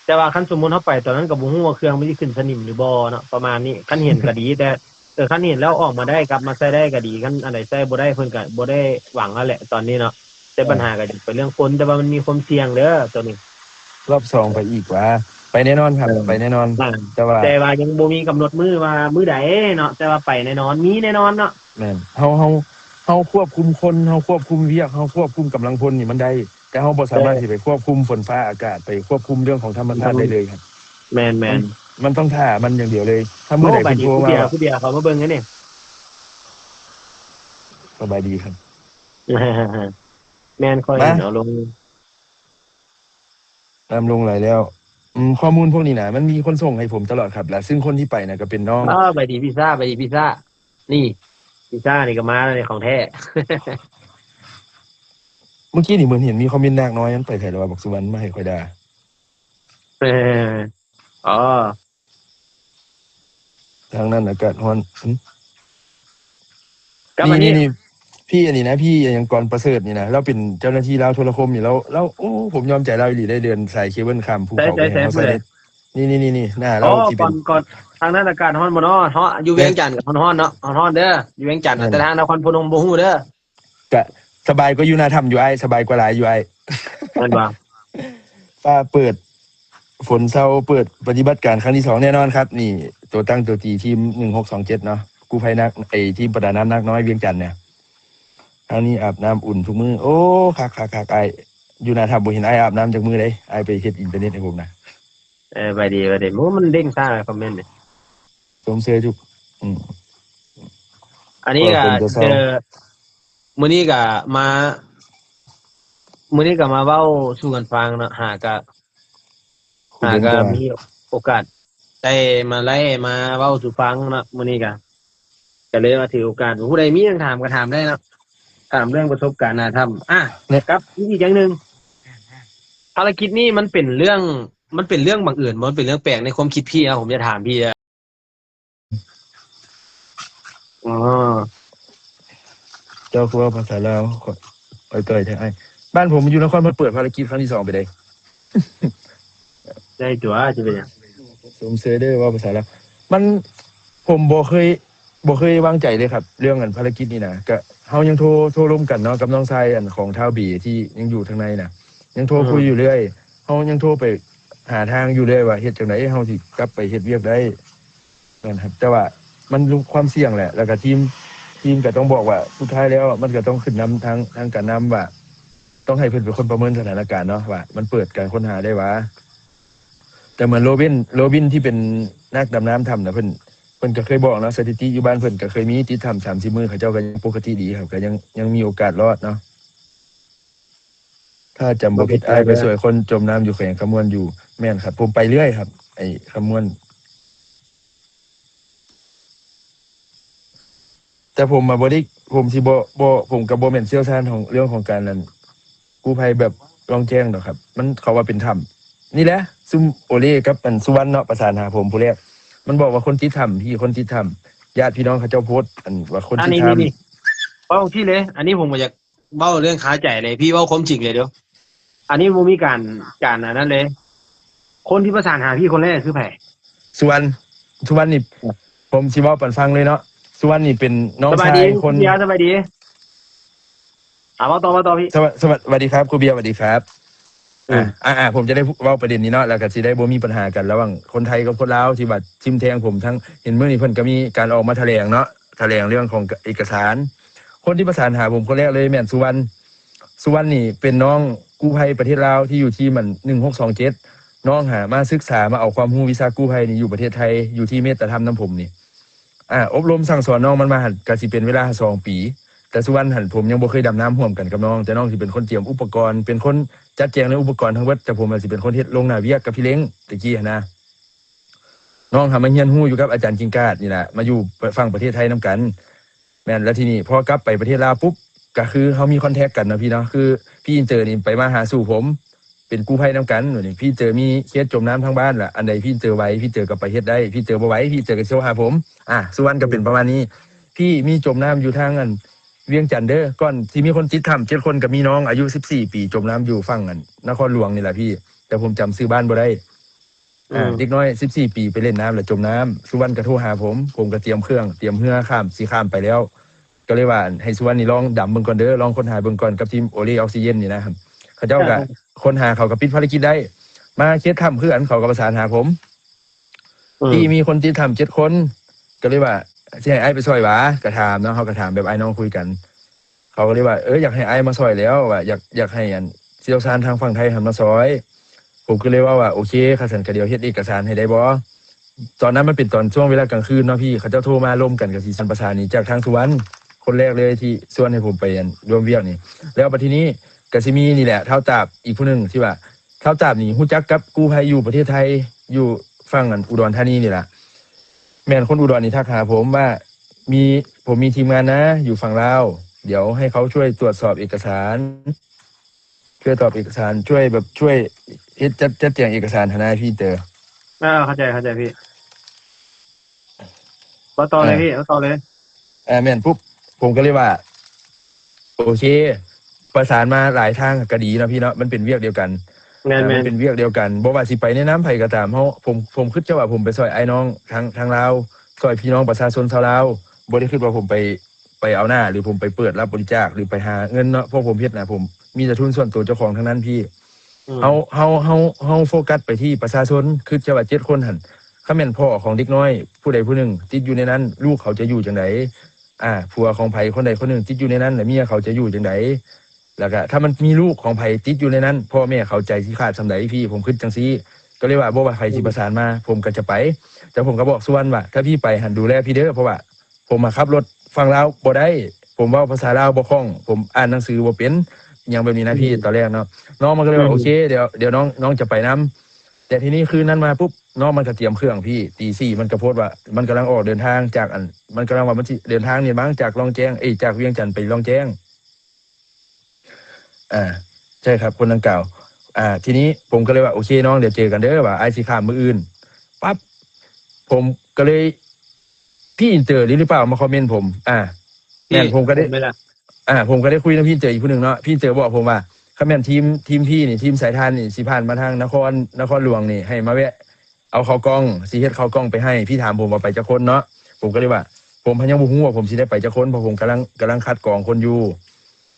ແຕ່ວ່າຄັນສົມມຸດເຮົາໄປຕອນນັ້ນກໍບໍ່ຮູ້ວ່າເຄື່ອງມັນຊິຂຶ້ນສະໜິມຫຼືບໍ່ເນາະ ປະມານນີ້ ຄັນເຫັນກໍດີ ແຕ່ ເອີ ຄັນເຫັນແລ້ວອອກມາໄດ້ ກັບມາໃຊ້ໄດ້ກໍດີ ຄັນອັນໃດໃຊ້ບໍ່ໄດ້ ເພິ່ນກໍບໍ່ໄດ້ຫວັງຫັ້ນແຫຼະຕອນນີ້ເນາະ ແຕ່ບັນຫາກໍຍັງເປັນເລື່ອງຄົນ ແຕ່ວ່າມັນມີຄວາມສ່ຽງເດີໂຕນີ້ ລອບສອງໄປອີກຫວາ? ໄປແນ່ນອນຄັບ ເອີ ໄປແນ່ນອນ ອ່າ ແຕ່ວ່າ ແຕ່ວ່າຍັງບໍ່ມີກຳນົດມື້ວ່າມື້ໃດເນາະ ແຕ່ວ່າໄປແນ່ນອນ ມີແນ່ນອນເນາະ. ແມ່ນ ເຮົາ ເຮົາ ເຮົາຄວບຄຸມຄົນ ເຮົາຄວບຄຸມວຽກ ເຮົາຄວບຄຸມກຳລັງພົນນີ້ມັນໄດ້ ແຕ່ເຮົາບໍ່ສາມາດ ເອີ ຊິໄປຄວບຄຸມຝົນຟ້າອາກາດ ໄປຄວບຄຸມເລື່ອງຂອງທຳມະຊາດ ອືມ ໄດ້ເລີຍຄັບ. ແມ່ນໆ ມັນ ມັນຕ້ອງຖ້າມັນຢ່າງດຽວເລີຍ ຖ້າມື້ໃດເພິ່ນໂທມາ ຜູ້ດຽວ ຜູ້ດຽວເຂົາມາເບິ່ງແລ້ວນີ້ ສະບາຍດີຄັບ. ແມ່ນ ຂ້ອຍເຫັນເອົາລົງ ນ້ຳລົງຫຼາຍແລ້ວ ອືມ ຂໍ້ມູນພວກນີ້ນະ ມັນມີຄົນສົ່ງໃຫ້ຜົມຕະຫຼອດຄັບ ແລະ ຊຶ່ງຄົນທີ່ໄປນະກໍເປັນນ້ອງ ເອີ ໄປດີພິຊາ ໄປດີພິຊາ ນີ້ ພິຊານີ້ກໍມາແລ້ວ ຂອງແທ້. ເມື່ອກີ້ນີ້ເໝືອນເຫັນມີຄອມເມັນນາກນ້ອຍ ມັນໄປໃສແລ້ວວະ ບັກສຸວັນ ມາໃຫ້ຂ້ອຍດ່າ. ເອີ ອໍ ທາງນັ້ນອາກາດຮ້ອນ ຫື ກັບອັນນີ້ ນີ້ ນີ້ ພີ່ອັນນີ້ນະ ພີ່ຫຍັງ ກອນປະເສີດນີ້ນະ ລາວເປັນເຈົ້າໜ້າທີ່ລາວໂທລະຄົມນີ້ ລາວ ລາວ ໂອ້ ຜົມຍອມໃຈລາວອີ່ຫຼີເດ້ ເດີນສາຍເຄເບິ້ນຂ້າມພູເຂົາໄປໃຫ້ເຮົາໃສ່ເນັດ ນີ້ໆໆໆ ໜ້າລາວ ໂອ້ ທີ່ເປັນ ຕອນ ຕອນທາງນັ້ນອາກາດຮ້ອນບໍ່ເນາະ ເນາະ ຢູ່ວຽງຈັນກໍຮ້ອນໆເນາະ ຮ້ອນໆເດີ ຢູ່ວຽງຈັນ ແມ່ນ ແຕ່ທາງນະຄອນພະນົມບໍ່ຮູ້ເດີ. ກະສະບາຍກວ່າຢູ່ໜ້າຖ້ຳຢູ່ອ້າຍ ສະບາຍກວ່າຫຼາຍຢູ່ອ້າຍ ແມ່ນບໍ່? ຟ້າເປີດ ຝົນເຊົາ ເປີດປະຕິບັດການຄັ້ງທີສອງແນ່ນອນຄັບ ນີ້ໂຕຕັ້ງໂຕຕີທີມໜຶ່ງຫົກສອງເຈັດເນາະ ກູ້ໄພນາກ ໄອ້ທີມປະດານ້ຳນາກນ້ອຍວຽງຈັນເນຍ ທາງນີ້ອາບນ້ຳອຸ່ນທຸກມື້ ໂອ້ ຄັກໆໆ ອ້າຍ ຢູ່ໜ້າຖ້ຳບໍ່ເຫັນອ້າຍອາບນ້ຳຈັກມື້ເດ້ ອ້າຍໄປເຮັດອິນເຕີເນັດໃຫ້ຜົມນະ. ເອີ ໄປດີ ໄປດີ ໂອ້ ມັນເດ້ງຊ້າຄອມເມັນນີ້ ຊົມເຊີຍທຸກ ອືມ ອັນນີ້ກໍເຈີ ມື້ນີ້ກໍມາ ມື້ນີ້ກໍມາເວົ້າສູ່ກັນຟັງເນາະ ຫາກໍ ຫາກໍມີໂອກາດໄດ້ມາໄລມາເວົ້າສູ່ຟັງເນາະ ມື້ນີ້ກໍ ກໍເລີຍວ່າຖືໂອກາດ ຜູ້ໃດມີຫຍັງຖາມກໍຖາມໄດ້ເນາະ ຖາມເລື່ອງປະສົບການໜ້າຖ້ຳ ອາ ກັບອີກຢ່າງໜຶ່ງ ພາລະກິດນີ້ມັນເປັນເລື່ອງ ມັນເປັນເລື່ອງບັງເອີນບໍ່ ມັນເປັນເລື່ອງແປກໃນຄວາມຄິດພີ່ນະ ຜົມຢາກຖາມພີ່. ອໍ ເຈົ້າຄືເວົ້າພາສາລາວ ຂ້ອຍ ຂ້ອຍຕ່ອຍແທ້ອ້າຍ ບ້ານຜົມຢູ່ນະຄອນພະນົມ ເປີດພາລະກິດຄັ້ງທີສອງໄປເດ້ ໄດ້ຕົວະ ຊິເປັນຫຍັງ ຊົມເຊີຍເດີ ເວົ້າພາສາລາວ ມັນ ຜົມບໍ່ເຄີຍ ບໍ່ເຄີຍວາງໃຈເລີຍຄັບ ເລື່ອງອັນພາລະກິດນີ້ນະ ກະເຮົາຍັງໂທ ໂທລົມກັນເນາະ ກັບນ້ອງຊາຍອັນຂອງທ້າວເບທີ່ຍັງຢູ່ທາງໃນນະ ຍັງໂທ ອືມ ຄຸຍຢູ່ເລື້ອຍ ເຮົາຍັງໂທໄປຫາທາງຢູ່ເລື້ອຍວ່າເຮັດຈັ່ງໃດເຮົາຊິກັບໄປເຮັດວຽກໄດ້ ແມ່ນຄັບ ແຕ່ວ່າມັນຄວາມສ່ຽງແຫຼະ ແລ້ວກະທີມ ທີມກະຕ້ອງບອກວ່າສຸດທ້າຍແລ້ວມັນກະຕ້ອງຂຶ້ນນຳທາງ ທາງການນຳວ່າ ຕ້ອງໃຫ້ເພິ່ນເປັນຄົນປະເມີນສະຖານະການເນາະ ວ່າມັນເປີດການຄົ້ນຫາໄດ້ຫວາ. ແຕ່ເໝືອນໂຣບິນ ໂຣບິນທີ່ເປັນນັກດຳນ້ຳຖ້ຳນະ ເພິ່ນ ເພິ່ນກໍເຄີຍບອກເນາະ ສະຖິຕິຢູ່ບ້ານເພິ່ນກໍເຄີຍມີຕິດຖ້ຳສາມສິບມື້ ເຂົາເຈົ້າກໍຍັງປົກກະຕິດີ ເຂົາກໍຍັງ ຍັງມີໂອກາດລອດເນາະ. ຖ້າຈຳບໍ່ຜິດ ອ້າຍໄປຊ່ວຍຄົນຈົມນ້ຳຢູ່ແຂວງຄຳມ່ວນຢູ່ ແມ່ນຄັບ ຜົມໄປເລື້ອຍຄັບ ໄອ້ຄຳມ່ວນ ແຕ່ຜົມມາບໍ່ໄດ້ ຜົມຊິບໍ່ ບໍ່ ຜົມກໍບໍ່ແມ່ນຊ່ຽວຊານຂອງເລື່ອງຂອງການນັ້ນ ກູ້ໄພແບບລ່ອງແຈ້ງດອກຄັບ ມັນ ເຂົາວ່າເປັນຖ້ຳ ນີ້ແຫຼະ ຊຸມໂອເລກັບອັນສຸວັນເນາະ ປະສານຫາຜົມຜູ້ແລກ ມັນບອກວ່າຄົນຕິດຖ້ຳ ພີ່ ຄົນຕິດຖ້ຳ ຍາດພີ່ນ້ອງເຂົາເຈົ້າໂພສ ອັນວ່າຄົນຕິດຖ້ຳ ເວົ້າຈັ່ງຊີ້ເລີຍ ອັນນີ້ຜົມກໍຢາກ ເວົ້າເລື່ອງຄາໃຈເລີຍ ພີ່ເວົ້າຄວາມຈິງເລີຍເດີ້. ອັນນີ້ບໍ່ມີການ ການອັນນັ້ນເລີຍ. ຄົນທີ່ປະສານຫາພີ່ຄົນແລກຄືໃຜ? ສຸວັນ ສຸວັນນີ້ ຜົມຊິເວົ້າປັນຟັງເລີຍເນາະ. ສຸວັນນີ້ເປັນນ້ອງຊາຍຄົນ ສະບາຍດີ ເບຍ ສະບາຍດີ. ອ່າ ເວົ້າຕໍ່ ເວົ້າຕໍ່ພີ່. ສະຫວັດ ສະຫວັດ ສະຫວັດດີຄັບຄູເບຍ ສະຫວັດດີຄັບ. ອືມ ອ່າ ອ່າ ອ່າ ຜົມຈະໄດ້ເວົ້າປະເດັນນີ້ເນາະ ແລ້ວກໍຊິໄດ້ບໍ່ມີບັນຫາກັນລະຫວ່າງຄົນໄທກັບຄົນລາວ ທີ່ວ່າທິມແທງຜົມທັງ ເຫັນມື້ນີ້ເພິ່ນກໍມີການອອກມາຖະແຫຼງເນາະ ຖະແຫຼງເລື່ອງຂອງເອກະສານ. ຄົນທີ່ປະສານຫາຜົມຄົນແລກເລີຍແມ່ນສຸວັນ. ສຸວັນນີ້ເປັນນ້ອງກູ້ໄພປະເທດລາວທີ່ຢູ່ທີມອັນ ໜຶ່ງຫົກສອງເຈັດ ນ້ອງຫາມາສຶກສາ ມາເອົາຄວາມຮູ້ວິຊາກູ້ໄພນີ້ຢູ່ປະເທດໄທ ຢູ່ທີ່ເມດຕາທຳນຳຜົມນີ້. ອ່າ ອົບຮົມສັ່ງສອນນ້ອງມັນມາຫັ້ນ ກະຊິເປັນເວລາສອງປີ. ແຕ່ສຸວັນຫັ້ນ ຜົມຍັງບໍ່ເຄີຍດຳນ້ຳຮ່ວມກັນກັບນ້ອງ ແຕ່ນ້ອງຊິເປັນຄົນຕຽມອຸປະກອນ ເປັນຄົນຈັດແຈງເລື່ອງອຸປະກອນທັງເບິດ ແຕ່ຜົມອະຊິເປັນຄົນເຮັດລົງໜ້າວຽກກັບພີ່ເລັງແຕ່ກີ້ຫັ້ນນະ. ນ້ອງຫາມາຮຽນຮູ້ຢູ່ກັບອາຈານກິ່ງກາດນີ້ລະ ມາຢູ່ຝັ່ງປະເທດໄທນຳກັນ. ແມ່ນ ແລ້ວທີນີ້ພໍກັບໄປປະເທດລາວປຸບ ກະຄືເຮົາມີຄອນແທັກກັນເນາະພີ່ເນາະ ຄືພີ່ອິນເຕີນີ້ໄປມາຫາສູ່ຜົມ ເປັນກູ້ໄພນຳກັນ. ບາດນີ້ພີ່ເຕີມີເຄສຈົມນ້ຳທາງບ້ານລະ ອັນໃດພີ່ເຕີໄວ ພີ່ເຕີກໍໄປເຮັດໄດ້ ພີ່ເຕີບໍ່ໄວ ພີ່ເຕີກໍໂທຫາຜົມ. ອ່າ ສຸວັນກໍເປັນປະມານນີ້. ພີ່ມີຈົມນ້ຳຢູ່ທາງອັນວຽງຈັນເດີ ກ່ອນທີ່ມີຄົນຕິດຖ້ຳເຈັດຄົນ ກໍມີນ້ອງອາຍຸສິບສີ່ປີ ຈົມນ້ຳຢູ່ຝັ່ງອັນນະຄອນຫຼວງນີ້ລະພີ່ ແຕ່ຜົມຈຳຊື່ບ້ານບໍ່ໄດ້. ອ່າ ອືມ ເດັກນ້ອຍສິບສີ່ປີໄປຫຼິ້ນນ້ຳແລ້ວຈົມນ້ຳ ສຸວັນກໍໂທຫາຜົມ ຜົມກໍຕຽມເຄື່ອງ ຕຽມເຮືອຂ້າມ ຊິຂ້າມໄປແລ້ວ ກໍເລີຍວ່າໃຫ້ສຸວັນນີ້ລອງດຳເບິ່ງກ່ອນເດີ ລອງຄົ້ນຫາເບິ່ງກ່ອນກັບທີມໂອເລອອກຊີເຈນນີ້ນະ. ເຂົາເຈົ້າກໍ ອ່າ ຄົ້ນຫາ ເຂົາກໍປິດພາລະກິດໄດ້ ມາເຂດຖ້ຳຄືກັນ ເຂົາກໍປະສານຫາຜົມ ອືມ ທີ່ມີຄົນຕິດຖ້ຳເຈັດຄົນ ກໍເລີຍວ່າ ຊິໃຫ້ອ້າຍໄປຊ່ອຍຫວາ ກໍຖາມເນາະ ເຮົາກໍຖາມແບບອ້າຍນ້ອງຄຸຍກັນ. ເຂົາກໍເລີຍວ່າ ເອີ ຢາກໃຫ້ອ້າຍມາຊ່ອຍແລ້ວ ວ່າຢາກ ຢາກໃຫ້ອັນຊ່ຽວຊານທາງຝັ່ງໄທຫັ້ນມາຊ່ອຍ. ຜົມກໍເລີຍເວົ້າວ່າ ໂອເຄ ຄັນຊັ້ນກໍດຽວເຮັດເອກະສານໃຫ້ໄດ້ບໍ່? ຕອນນັ້ນມັນເປັນຕອນຊ່ວງເວລາກາງຄືນເນາະພີ່ ເຂົາເຈົ້າໂທມາລົມກັນ ກໍຊິສັນປະສານນີ້ຈາກທາງສຸວັນ ຄົນແລກເລີຍທີ່ຊວນໃຫ້ຜົມໄປອັນຮ່ວມວຽກນີ້. ແລ້ວບັດທີນີ້ກໍຊິມີນີ້ແຫຼະ ທ້າວຕາບອີກຜູ້ໜຶ່ງ ທີ່ວ່າທ້າວຕາບນີ້ຮູ້ຈັກກັບກູ້ໄພຢູ່ປະເທດໄທ ຢູ່ຝັ່ງອັນອຸດອນທານີນີ້ລະ. ແມ່ນຄົນອຸດອນນີ້ທັກຫາຜົມວ່າ ມີ ຜົມມີທີມງານນະ ຢູ່ຝັ່ງລາວ ດຽວໃຫ້ເຂົາຊ່ວຍຕວດສອບເອກະສານ ຊ່ວຍຕອບເອກະສານ ຊ່ວຍແບບ ຊ່ວຍເຮັດ ຈັດ ຈັດແຈງເອກະສານຫັ້ນນະພີ່ເຕີ. ອ່າ ເຂົ້າໃຈ ເຂົ້າໃຈພີ່. ເວົ້າຕໍ່ເລີຍ ອ່າ ພີ່ ເວົ້າຕໍ່ເລີຍ. ອ່າ ແມ່ນປຸບ ຜົມກໍເລີຍວ່າ ໂອເຄ ປະສານມາຫຼາຍທາງກໍດີເນາະພີ່ເນາະ ມັນເປັນວຽກດຽວກັນ. ແມ່ນໆ ມັນເປັນວຽກດຽວກັນ ບໍ່ວ່າຊິໄປໃນນາມໃຜກໍຕາມ ເຮົາ ຜົມ ຜົມຄິດຈະວ່າຜົມໄປຊ່ອຍອ້າຍນ້ອງທາງ ທາງລາວ ຊ່ອຍພີ່ນ້ອງປະຊາຊົນຊາວລາວ ບໍ່ໄດ້ຄິດວ່າຜົມໄປ ໄປເອົາໜ້າ ຫຼື ຜົມໄປເປີດຮັບບໍລິຈາກ ຫຼື ໄປຫາເງິນເນາະ ເພາະຜົມເຮັດນະ ຜົມມີແຕ່ທຶນສ່ວນໂຕເຈົ້າຂອງທັງນັ້ນພີ່. ອືມ ເຮົາ ເຮົາ ເຮົາ ເຮົາໂຟກັສໄປທີ່ປະຊາຊົນ ຄິດຈະວ່າເຈັດຄົນຫັ້ນ ຄັນແມ່ນພໍ່ຂອງເດັກນ້ອຍຜູ້ໃດຜູ້ໜຶ່ງຕິດຢູ່ໃນນັ້ນ ລູກເຂົາຈະຢູ່ຈັ່ງໃດ? ອ່າ ຜົວຂອງໃຜຄົນໃດຄົນໜຶ່ງຕິດຢູ່ໃນນັ້ນ ແລະ ເມຍເຂົາຈະຢູ່ຈັ່ງໃດ? ແລ້ວກະຖ້າມັນມີລູກຂອງໃຜຕິດຢູ່ໃນນັ້ນ ພໍ່ແມ່ເຂົາໃຈຊິຂາດສ່ຳໃດ? ພີ່ ຜົມຄິດຈັ່ງຊີ້ ກໍເລີຍວ່າບໍ່ວ່າໃຜຊິປະສານມາ ອືມ ຜົມກໍຈະໄປ. ແຕ່ຜົມກໍບອກສຸວັນວ່າ ຖ້າພີ່ໄປຫັ້ນດູແລພີ່ເດີ ເພາະວ່າ ຜົມມາຂັບລົດຝັ່ງລາວບໍ່ໄດ້ ຜົມເວົ້າພາສາລາວບໍ່ຄ່ອງ ຜົມອ່ານໜັງສືບໍ່ເປັນ ອີ່ຫຍັງແບບນີ້ນະ ອືມ ພີ່ ຕອນແລກເນາະ. ນ້ອງມັນກໍເລີຍວ່າ ອືມ ໂອເຄ ດຽວ ດຽວນ້ອງ ນ້ອງຈະໄປນຳ. ແຕ່ທີນີ້ຄືນນັ້ນມາປຸບ ນ້ອງມັນກໍຕຽມເຄື່ອງ ພີ່ ຕີສີ່ມັນກໍໂພດວ່າ ມັນກຳລັງອອກເດີນທາງຈາກອັນ ມັນກຳລັງວ່າມັນຊິເດີນທາງນີ້ມັ້ງ ຈາກລ່ອງແຈ້ງ ເອີຍ ຈາກວຽງຈັນໄປລ່ອງແຈ້ງ. ອ່າ ໃຊ່ຄັບ ຄົນດັ່ງກ່າວ. ອ່າ ທີນີ້ຜົມກໍເລີຍວ່າ ໂອເຄນ້ອງ ດຽວເຈີກັນເດີ ວ່າອ້າຍຊິຂ້າມມື້ອື່ນ. ປັບ ຜົມກໍເລີຍ ພີ່ອິນເຕີຫຼື ຫຼືເປົ່າມາຄອມເມັນຜົມ. ອ່າ ແມ່ນ ພີ່ ຜົມກໍໄດ້ ຜົມເວລາ ອ່າ ຜົມກໍໄດ້ຄຸຍນຳພີ່ອິນເຕີອີກຜູ້ໜຶ່ງເນາະ. ພີ່ອິນເຕີບອກຜົມວ່າ ຄັນແມ່ນທີມ ທີມພີ່ນີ້ ທີມສາຍທ່ານນີ້ ຊິຜ່ານມາທາງນະຄອນ ນະຄອນຫຼວງນີ້ ໃຫ້ມາແວະ ເອົາເຂົ້າກ່ອງ ຊິເຮັດເຂົ້າກ່ອງໄປໃຫ້. ພີ່ຖາມຜົມວ່າໄປຈັກຄົນເນາະ ຜົມກໍເລີຍວ່າ ຜົມຍັງບໍ່ຮູ້ວ່າຜົມຊິໄດ້ໄປຈັກຄົນ ເພາະຜົມກຳລັງ ກຳລັງຄັດກອງຄົນຢູ່.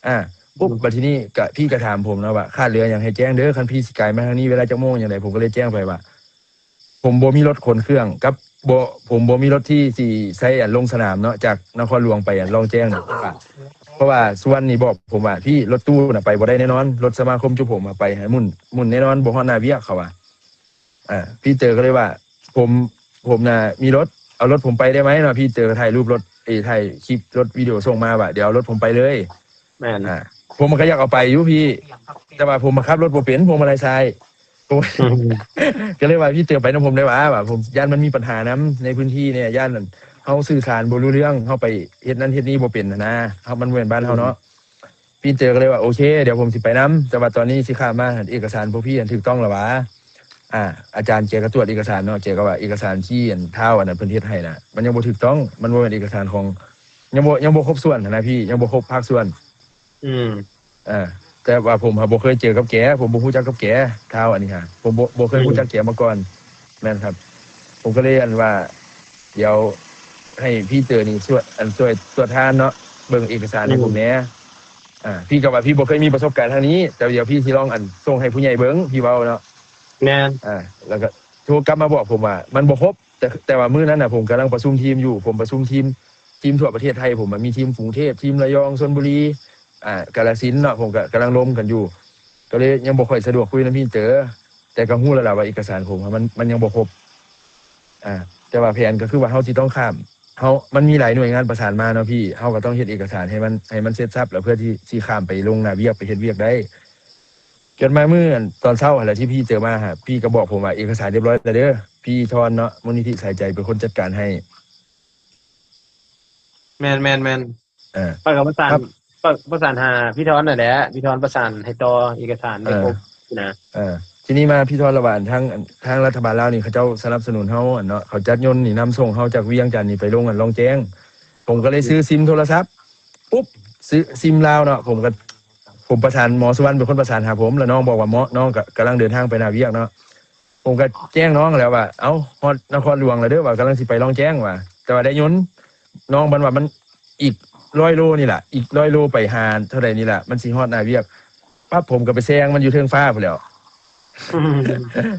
ອ່າ ປຸບ ອືມ ບັດທີນີ້ກະ ພີ່ກະຖາມຜົມເນາະວ່າ ຂາດເຫຼືອຫຍັງໃຫ້ແຈ້ງເດີ ຄັນພີ່ຊິກາຍມາທາງນີ້ເວລາຈັກໂມງຫຍັງໃດ ຜົມກໍເລີຍແຈ້ງໄປວ່າ ຜົມບໍ່ມີລົດຂົນເຄື່ອງກັບ ບໍ່ ຜົມບໍ່ມີລົດທີ່ຊິໃຊ້ ອັນ ລົງສະໜາມເນາະ ຈາກນະຄອນຫຼວງໄປ ອັນ ລ່ອງແຈ້ງ ເພາະວ່າ ເພາະວ່າສຸວັນນີ້ບອກຜົມວ່າ ພີ່ ລົດຕູ້ນະໄປບໍ່ໄດ້ແນ່ນອນ ລົດສະມາຄົມຈຸຜົມອະໄປ ໝຸ່ນ ໝຸ່ນແນ່ນອນ ບໍ່ຮອດໜ້າວຽກ ເຂົາວ່າ. ອ່າ ພີ່ເຕີກໍເລີຍວ່າ ຜົມ ຜົມນະມີລົດ ເອົາລົດຜົມໄປໄດ້ໄໝເນາະ. ພີ່ເຕີກໍຖ່າຍຮູບລົດ ເອີ ຖ່າຍຄລິບລົດວິດີໂອສົ່ງມາວ່າ ດຽວເອົາລົດຜົມໄປເລີຍ. ແມ່ນ ອ່າ ຜົມມັນກໍຢາກເອົາໄປຢູ່ພີ່ ແຕ່ວ່າຜົມມາຂັບລົດບໍ່ເປັນ ພວງມາໄລຊ້າຍ ອືມ ກໍເລີຍວ່າ ພີ່ເຕີໄປນຳຜົມໄດ້ຫວາ ວ່າ ຜົມຢ້ານມັນມີບັນຫານຳໃນພື້ນທີ່ແດ່ ຢ້ານເຮົາສື່ສານບໍ່ຮູ້ເລື່ອງ ເຮົາໄປເຮັດນັ້ນເຮັດນີ້ບໍ່ເປັນຫັ້ນນະ ເຮົາ ມັນບໍ່ແມ່ນບ້ານເຮົາເນາະ. ອືມ ພີ່ເຈີກໍເລີຍວ່າ ໂອເຄ ດຽວຜົມຊິໄປນຳ ແຕ່ວ່າຕອນນີ້ຊິຂ້າມມາຫັ້ນ ເອກະສານພວກພີ່ຫັ້ນຖືກຕ້ອງແລ້ວຫວາ? ອ່າ ອາຈານແກກໍຕວດເອກະສານເນາະ ແກກໍວ່າເອກະສານທີ່ອັນທ້າວອັນນັ້ນເພິ່ນເຮັດໃຫ້ນະ ມັນຍັງບໍ່ຖືກຕ້ອງ ມັນບໍ່ແມ່ນເອກະສານຂອງ ຍັງບໍ່ ຍັງບໍ່ຄົບສ່ວນຫັ້ນນະພີ່ ຍັງບໍ່ຄົບພາກສ່ວນ. ອືມ ເອີ ແຕ່ວ່າຜົມຫາບໍ່ເຄີຍເຈີກັບແກ ຜົມບໍ່ຮູ້ຈັກກັບແກ ທ້າວອັນນີ້ຫາ ຜົມບໍ່ ບໍ່ເຄີຍ ອືມ ຮູ້ຈັກແກມາກ່ອນ. ແມ່ນຄັບ ຜົມກໍເລີຍອັນວ່າ ດຽວໃຫ້ພີ່ເຈີນີ້ຊ່ວຍ ອັນ ຊ່ວຍ ຊ່ວຍທ່ານເນາະ ເບິ່ງເອກະສານໃຫ້ ອືມ ຜົມແດ່. ອ່າ ພີ່ກໍວ່າພີ່ບໍ່ເຄີຍມີປະສົບການທາງນີ້ ແຕ່ດຽວພີ່ຊິລອງ ອັນ ສົ່ງໃຫ້ຜູ້ໃຫຍ່ເບິ່ງ ພີ່ເວົ້າເນາະ. ແມ່ນ ອ່າ ແລ້ວກໍໂທກັບມາບອກຜົມວ່າມັນບໍ່ຄົບ. ແຕ່ ແຕ່ວ່າມື້ນັ້ນນະ ຜົມກຳລັງປະຊຸມທີມຢູ່ ຜົມປະຊຸມທີມ ທີມທົ່ວປະເທດໄທ ຜົມ ມັນມີທີມກຸງເທບ ທີມລະຍອງ ຊົນບຸລີ ອ່າ ກາລະສິນເນາະ ຜົມກໍກຳລັງລົມກັນຢູ່ ກໍເລີຍຍັງບໍ່ຄ່ອຍສະດວກຄຸຍນຳພີ່ເຕີ ແຕ່ກໍຮູ້ແລ້ວລະວ່າເອກະສານຜົມມັນ ມັນຍັງບໍ່ຄົບ. ອ່າ ແຕ່ວ່າແຜນກໍຄືວ່າເຮົາຊິຕ້ອງຂ້າມ ເຮົາ ມັນມີຫຼາຍໜ່ວຍງານປະສານມາເນາະພີ່ ເຮົາກໍຕ້ອງເຮັດເອກະສານໃຫ້ມັນ ໃຫ້ມັນເສັດສັບ ແລ້ວເພື່ອທີ່ຊິຂ້າມໄປລົງໜ້າວຽກ ໄປເຮັດວຽກໄດ້. ຈົນມາມື້ຕອນເຊົ້າຫັ້ນແຫຼະ ທີ່ພີ່ເຈີມາຫາ ພີ່ກໍບອກຜົມວ່າເອກະສານຮຽບຮ້ອຍແລ້ວເດີ ພີ່ທອນເນາະ ມູນນິທິສາຍໃຈເປັນຄົນຈັດການໃຫ້. ແມ່ນໆໆ ເອີ ຂ້ອຍກໍປະສານ ປະ ປະສານຫາພີ່ທອນນັ້ນແຫຼະ ພີ່ທອນປະສານໃຫ້ຕໍ່ເອກະສານໄດ້ ເອີ ຄົບນະ. ເອີ ທີນີ້ມາພີ່ທອນລະວ່າ ທາງ ທາງລັດຖະບານລາວນີ້ ເຂົາເຈົ້າສະໜັບສະໜູນເຮົາ ອັນເນາະ ເຂົາຈັດຍົນນີ້ນຳສົ່ງເຮົາຈາກວຽງຈັນນີ້ໄປລົງອັນລ່ອງແຈ້ງ. ຜົມກໍເລີຍຊື້ ອືມ ຊິມໂທລະສັບ ປຸບ ຊື້ຊິມລາວເນາະ ຜົມກໍ ຜົມປະສານ ໝໍສຸວັນເປັນຄົນປະສານຫາຜົມ ແລ້ວນ້ອງບອກວ່າເໝາະ ນ້ອງກໍກຳລັງເດີນທາງໄປໜ້າວຽກເນາະ. ຜົມກໍແຈ້ງນ້ອງແລ້ວວ່າ ເອົ້າ ຮອດນະຄອນຫຼວງແລ້ວເດີ ວ່າກຳລັງຊິໄປລ່ອງແຈ້ງວ່າ ແຕ່ວ່າໄດ້ຍົນ ນ້ອງມັນວ່າມັນອີກຮ້ອຍໂລນີ້ລະ ອີກຮ້ອຍໂລໄປຫາເທົ່າໃດນີ້ລະ ມັນຊິຮອດໜ້າວຽກ. ປັບ ຜົມກໍໄປແຊງມັນຢູ່ເທິງຟ້າພຸ້ນແຫຼ້ວ ອືມ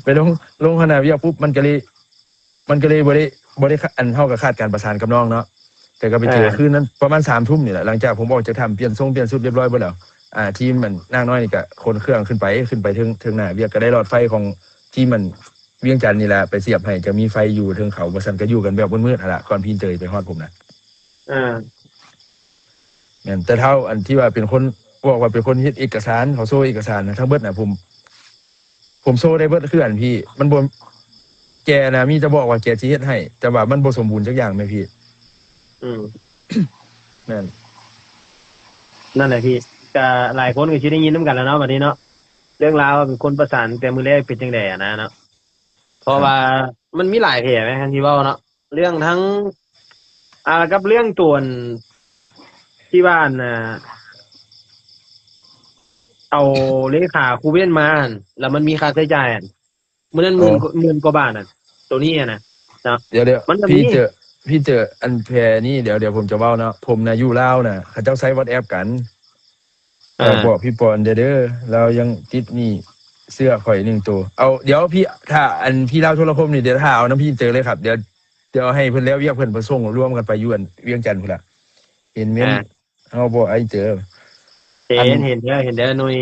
ໄປລົງ ລົງຮອດໜ້າວຽກປຸບ ມັນກໍເລີຍ ມັນກໍເລີຍບໍ່ໄດ້ ບໍ່ໄດ້ ອັນ ເຮົາກໍຂາດການປະສານກັບນ້ອງເນາະ ແຕ່ກໍໄປເຈີ ອ່າ ຄືນນັ້ນປະມານສາມທຸ່ມນີ້ແຫຼະ ຫຼັງຈາກຜົມອອກຈາກຖ້ຳ ປ່ຽນຊົງປ່ຽນຊຸດຮຽບຮ້ອຍເບິດແລ້ວ ອ່າ ທີມອັນນາງນ້ອຍນີ້ກໍຂົນເຄື່ອງຂຶ້ນໄປ ຂຶ້ນໄປເທິງ ເທິງໜ້າວຽກ ກໍໄດ້ລອດໄຟຂອງທີມອັນວຽງຈັນນີ້ແຫຼະໄປສຽບໃຫ້ ຈະມີໄຟຢູ່ເທິງເຂົາ ບໍ່ຊັ້ນກໍຢູ່ກັນແບບມືດໆຫັ້ນລະ ກ່ອນພີ່ເຈີໄປຮອດ ຜົມນະ. ອ່າ ແມ່ນ ແຕ່ທ້າວອັນທີ່ວ່າເປັນຄົນ ບອກວ່າເປັນຄົນເຮັດເອກະສານ ເຂົາໂຊເອກະສານນະ ທັງເບິດນະ ຜົມ ຜົມໂຊໄດ້ເບິດຄືກັນພີ່ ມັນບໍ່ ແກນະມີແຕ່ບອກວ່າແກຊິເຮັດໃຫ້ ແຕ່ວ່າມັນບໍ່ສົມບູນຈັກຢ່າງແມ່ພີ່. ອືມ ແມ່ນ ນັ້ນແຫຼະພີ່ ກະຫຼາຍຄົນກໍຊິໄດ້ຍິນນຳກັນແລ້ວເນາະ ບັດນີ້ເນາະ ເລື່ອງລາວເປັນຄົນປະສານແຕ່ມື້ແລກເປັນຈັ່ງໃດຫັ້ນນະເນາະ ເພາະວ່າ ມັນມີຫຼາຍແຜແມ່ນທີ່ເວົ້າເນາະ ເລື່ອງທັງ ອ່າ ກັບເລື່ອງຕົວ ທີ່ວ່າ ອັນ ເອົາເລຂາຄູເວັນມາຫັ້ນ ແລ້ວມັນມີຄ່າໃຊ້ຈ່າຍຫັ້ນ ມື້ນັ້ນໝື່ນ ໝື່ນກວ່າບາດຫັ້ນ ໂຕນີ້ຫັ້ນນະເນາະ. ດຽວໆ ມັນກໍມີ ພີ່ເຈີ ພີ່ເຈີ ອັນແຜນີ້ ດຽວ ດຽວຜົມຈະເວົ້າເນາະ ຜົມນະຢູ່ລາວນະ ເຂົາເຈົ້າໃຊ້ວັອດແອັບກັນ ອ່າ ບອກ ບອກພີ່ປອນແດ່ເດີ ລາວຍັງຕິດໜີ້ເສື້ອຂ້ອຍໜຶ່ງໂຕ. ເອົາ ດຽວພີ່ ຖ້າອັນພີ່ລາວໂທລະຄົມນີ້ ດຽວຖ້າເອົານຳພີ່ເຈີເລີຍຄັບ ດຽວ ດຽວໃຫ້ເພິ່ນແລ້ວວຽກເພິ່ນ ເພິ່ນສົ່ງລວມກັນໄປຢູ່ອັນວຽງຈັນພຸ້ນລະ ເຫັນແມ່ນ ອ່າ ເຮົາບໍ່ອ້າຍເຈີ ເຫັນ ເຫັນເດີ ເຫັນເດີ ໜຸ່ຍ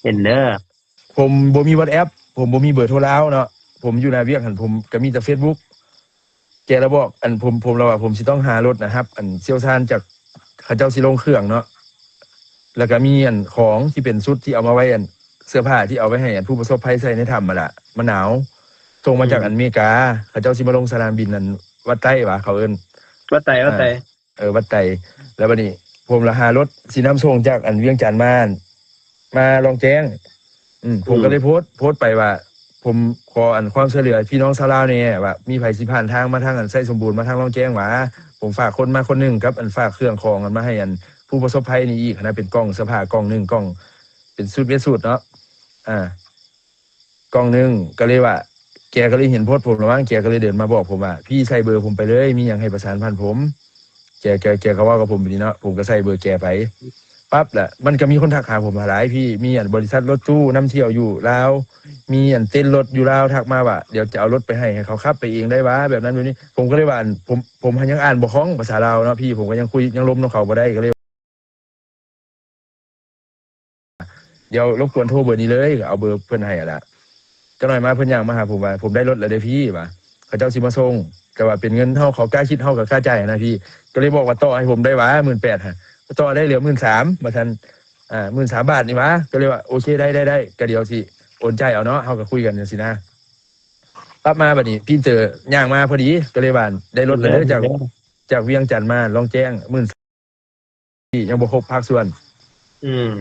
ເຫັນເດີ. ຜົມບໍ່ມີວັອດແອັບ ຜົມບໍ່ມີເບີໂທລາວເນາະ ຜົມຢູ່ໜ້າວຽກຫັ້ນ ຜົມກໍມີແຕ່ເຟສບຸກ. ແກລະບອກ ອັນ ຜົມ ຜົມລະວ່າ ຜົມຊິຕ້ອງຫາລົດນະ ຮັບອັນຊ່ຽວຊານຈາກ ເຂົາເຈົ້າຊິລົງເຄື່ອງເນາະ ແລ້ວກໍມີອັນຂອງທີ່ເປັນຊຸດທີ່ເອົາມາໄວ້ ອັນເສື້ອຜ້າທີ່ເອົາໄວ້ໃຫ້ອັນຜູ້ປະສົບໄພໃສ່ໃນຖ້ຳຫັ້ນລະ ມັນໜາວ ສົ່ງມາຈາກ ອືມ ອັນເມກາ ເຂົາເຈົ້າຊິມາລົງສະໜາມບິນອັນວັດໄຕຫວາ ເຂົາເອີ້ນ ວັດໄຕ ວັດໄຕ ເອີ ວັດໄຕ. ແລ້ວບັດນີ້ຜົມລະຫາລົດຊິນຳສົ່ງຈາກອັນວຽງຈັນມາ ມາລ່ອງແຈ້ງ. ອືມ ອືມ ຜົມກໍເລີຍໂພສ ໂພສໄປວ່າ ຜົມຂໍອັນຄວາມຊ່ວຍເຫຼືອພີ່ນ້ອງຊາວລາວແດ່ ວ່າມີໃຜຊິຜ່ານທາງມາທາງອັນໄຊສົມບູນ ມາທາງລ່ອງແຈ້ງຫວາ ຜົມຝາກຄົນມາຄົນໜຶ່ງ ກັບອັນຝາກເຄື່ອງຂອງອັນມາໃຫ້ອັນຜູ້ປະສົບໄພນີ້ອີກຫັ້ນນະ ເປັນກ່ອງເສື້ອຜ້າກ່ອງໜຶ່ງ ກ່ອງເປັນຊຸດເວັດສູດເນາະ ອ່າ ກ່ອງໜຶ່ງ ກໍເລີຍວ່າ ແກກໍເລີຍເຫັນໂພສຜົມລະມັ້ງ ແກກໍເລີຍເດີນມາບອກຜົມວ່າ ພີ່ໃສ່ເບີຜົມໄປເລີຍ ມີຫຍັງໃຫ້ປະສານຜ່ານຜົມ. ແກ ແກ ແກກໍເວົ້າກັບຜົມແບບນີ້ເນາະ ຜົມກໍໃສ່ເບີແກໄປ ປັບ ລະມັນກໍມີຄົນທັກຫາຜົມຫຼາຍ ພີ່ ມີອັນບໍລິສັດລົດຕູ້ນຳທ່ຽວຢູ່ລາວ ມີອັນເຕັນລົດຢູ່ລາວທັກມາວ່າ ດຽວຈະເອົາລົດໄປໃຫ້ ໃຫ້ເຂົາຂັບໄປເອງໄດ້ຫວາ ແບບນັ້ນແບບນີ້. ຜົມກໍເລີຍວ່າ ອັນ ຜົມ ຜົມຫັ້ນຍັງອ່ານບໍ່ຄ່ອງພາສາລາວເນາະ ພີ່ ຜົມກໍຍັງຄຸຍຍັງລົມນຳເຂົາບໍ່ໄດ້ ກໍເລີຍ ດຽວລົບກວນໂທເບີນີ້ເລີຍ ເອົາເບີເພິ່ນໃຫ້ຫັ້ນລະ. ຈັກໜ້ອຍມາເພິ່ນຍ່າງມາຫາຜົມວ່າ ຜົມໄດ້ລົດແລ້ວເດ້ພີ່ ວ່າ ເຂົາເຈົ້າຊິມາສົ່ງ ແຕ່ວ່າເປັນເງິນເຮົາ ເຂົາກ້າຄິດເຮົາກໍກ້າຈ່າຍຫັ້ນນະພີ່. ກໍເລີຍບອກວ່າຕໍ່ໃຫ້ຜົມໄດ້ຫວາ ໝື່ນແປດ ຫາ ຕໍ່ໄດ້ເຫຼືອໝື່ນສາມ ວ່າຊັ້ນ ອ່າ ໝື່ນສາມບາດນີ້ຫວາ. ກໍເລີຍວ່າ ໂອເຄ ໄດ້ ໄດ້ ໄດ້ ກໍດຽວຊິໂອນຈ່າຍເອົາເນາະ ເຮົາກໍຄຸຍກັນຈັ່ງຊີ້ນະ. ປັບມາບັດນີ້ ພີເຕີຍ່າງມາພໍດີ ກໍເລີຍວ່າ ໄດ້ລົດແລ້ວເດີ ຈາກ ຈາກວຽງຈັນມາລ່ອງແຈ້ງ ໝື່ນ ທີ່ຍັງບໍ່ຄົບພາກສ່ວນ. ອືມ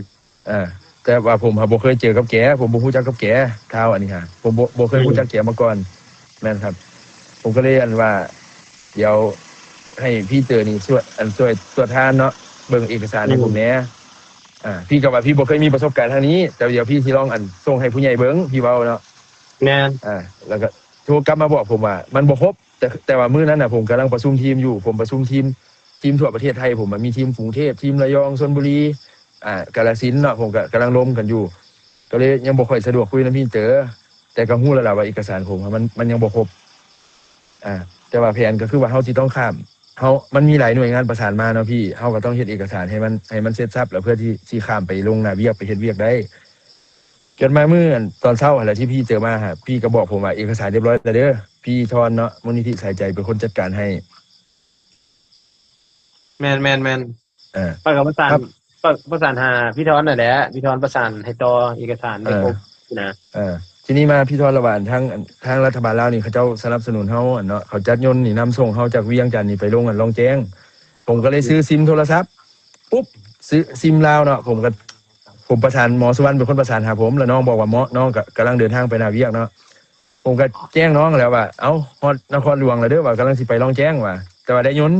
ເອີ ແຕ່ວ່າຜົມຫາບໍ່ເຄີຍເຈີກັບແກ ຜົມບໍ່ຮູ້ຈັກກັບແກ ທ້າວອັນນີ້ຫາ ຜົມບໍ່ ບໍ່ເຄີຍ ອືມ ຮູ້ຈັກແກມາກ່ອນ. ແມ່ນຄັບ ຜົມກໍເລີຍ ອັນວ່າ ດຽວໃຫ້ພີເຕີນີ້ຊ່ວຍ ອັນ ຊ່ວຍ ຊ່ວຍທ່ານເນາະ ເບິ່ງເອກະສານໃຫ້ ອືມ ຜົມແດ່. ອ່າ ພີ່ກໍວ່າພີ່ບໍ່ເຄີຍມີປະສົບການທາງນີ້ ແຕ່ດຽວພີ່ຊິລອງ ອັນ ສົ່ງໃຫ້ຜູ້ໃຫຍ່ເບິ່ງ ພີ່ເວົ້າເນາະ. ແມ່ນ. ອ່າ ແລ້ວກໍໂທກັບມາບອກຜົມວ່າມັນບໍ່ຄົບ ແຕ່ ແຕ່ວ່າມື້ນັ້ນນະ ຜົມກຳລັງປະຊຸມທີມຢູ່ ຜົມປະຊຸມທີມ ທີມທົ່ວປະເທດໄທ ຜົມ ມັນມີທີມກຸງເທບ ທີມລະຍອງ ຊົນບຸລີ ອ່າ ກາລະສິນເນາະ ຜົມກໍກຳລັງລົມກັນຢູ່ ກໍເລີຍຍັງບໍ່ຄ່ອຍສະດວກຄຸຍນຳພີ້ເຕີ ແຕ່ກໍຮູ້ແລ້ວລະວ່າເອກະສານຜົມມັນ ມັນຍັງບໍ່ຄົບ. ອ່າ ແຕ່ວ່າແຜນກໍຄືວ່າເຮົາຊິຕ້ອງຂ້າມ ເຮົາ ມັນມີຫຼາຍໜ່ວຍງານປະສານມາເນາະພີ່ ເຮົາກໍຕ້ອງເຮັດເອກະສານໃຫ້ມັນ ໃຫ້ມັນເສັດສັບ ແລ້ວເພື່ອທີ່ຊິຂ້າມໄປລົງໜ້າວຽກ ໄປເຮັດວຽກໄດ້. ຈົນມາມື້ຕອນເຊົ້າຫັ້ນແຫຼະ ທີ່ພີ່ເຈີມາຫາ ພີ່ກໍບອກຜົມວ່າ ເອກະສານຮຽບຮ້ອຍແລ້ວເດີ ພີ່ທອນເນາະ ມູນນິທິສາຍໃຈເປັນຄົນຈັດການໃຫ້. ແມ່ນໆໆ ເອີ ຂ້ອຍກໍປະສານ ຂ້ອຍປະສານຫາພີ່ທອນນັ້ນແຫຼະ ພີ່ທອນປະສານໃຫ້ຕໍ່ເອກະສານໄດ້ຄົບນະ. ເອີ ທີນີ້ມາພີ່ທອນລະວ່າ ທາງ ທາງລັດຖະບານລາວນີ້ ເຂົາເຈົ້າສະໜັບສະໜູນເຮົາ ອັນເນາະ ເຂົາຈັດຍົນນີ້ນຳສົ່ງເຮົາຈາກວຽງຈັນນີ້ໄປລົງ ອັນ ລ່ອງແຈ້ງ. ຜົມກໍເລີຍຊື້ ອືມ ຊິມໂທລະສັບ ປຸບ ຊື້ຊິມລາວເນາະ ຜົມກໍ ຜົມປະສານ ໝໍສຸວັນເປັນຄົນປະສານຫາຜົມ ແລ້ວນ້ອງບອກວ່າເໝາະ ນ້ອງກໍກຳລັງເດີນທາງໄປໜ້າວຽກເນາະ. ຜົມກໍແຈ້ງນ້ອງແລ້ວວ່າ ເອົ້າ ຮອດນະຄອນຫຼວງແລ້ວເດີ ວ່າກຳລັງຊິໄປລ່ອງແຈ້ງວ່າ ແຕ່ວ່າໄດ້ຍົນ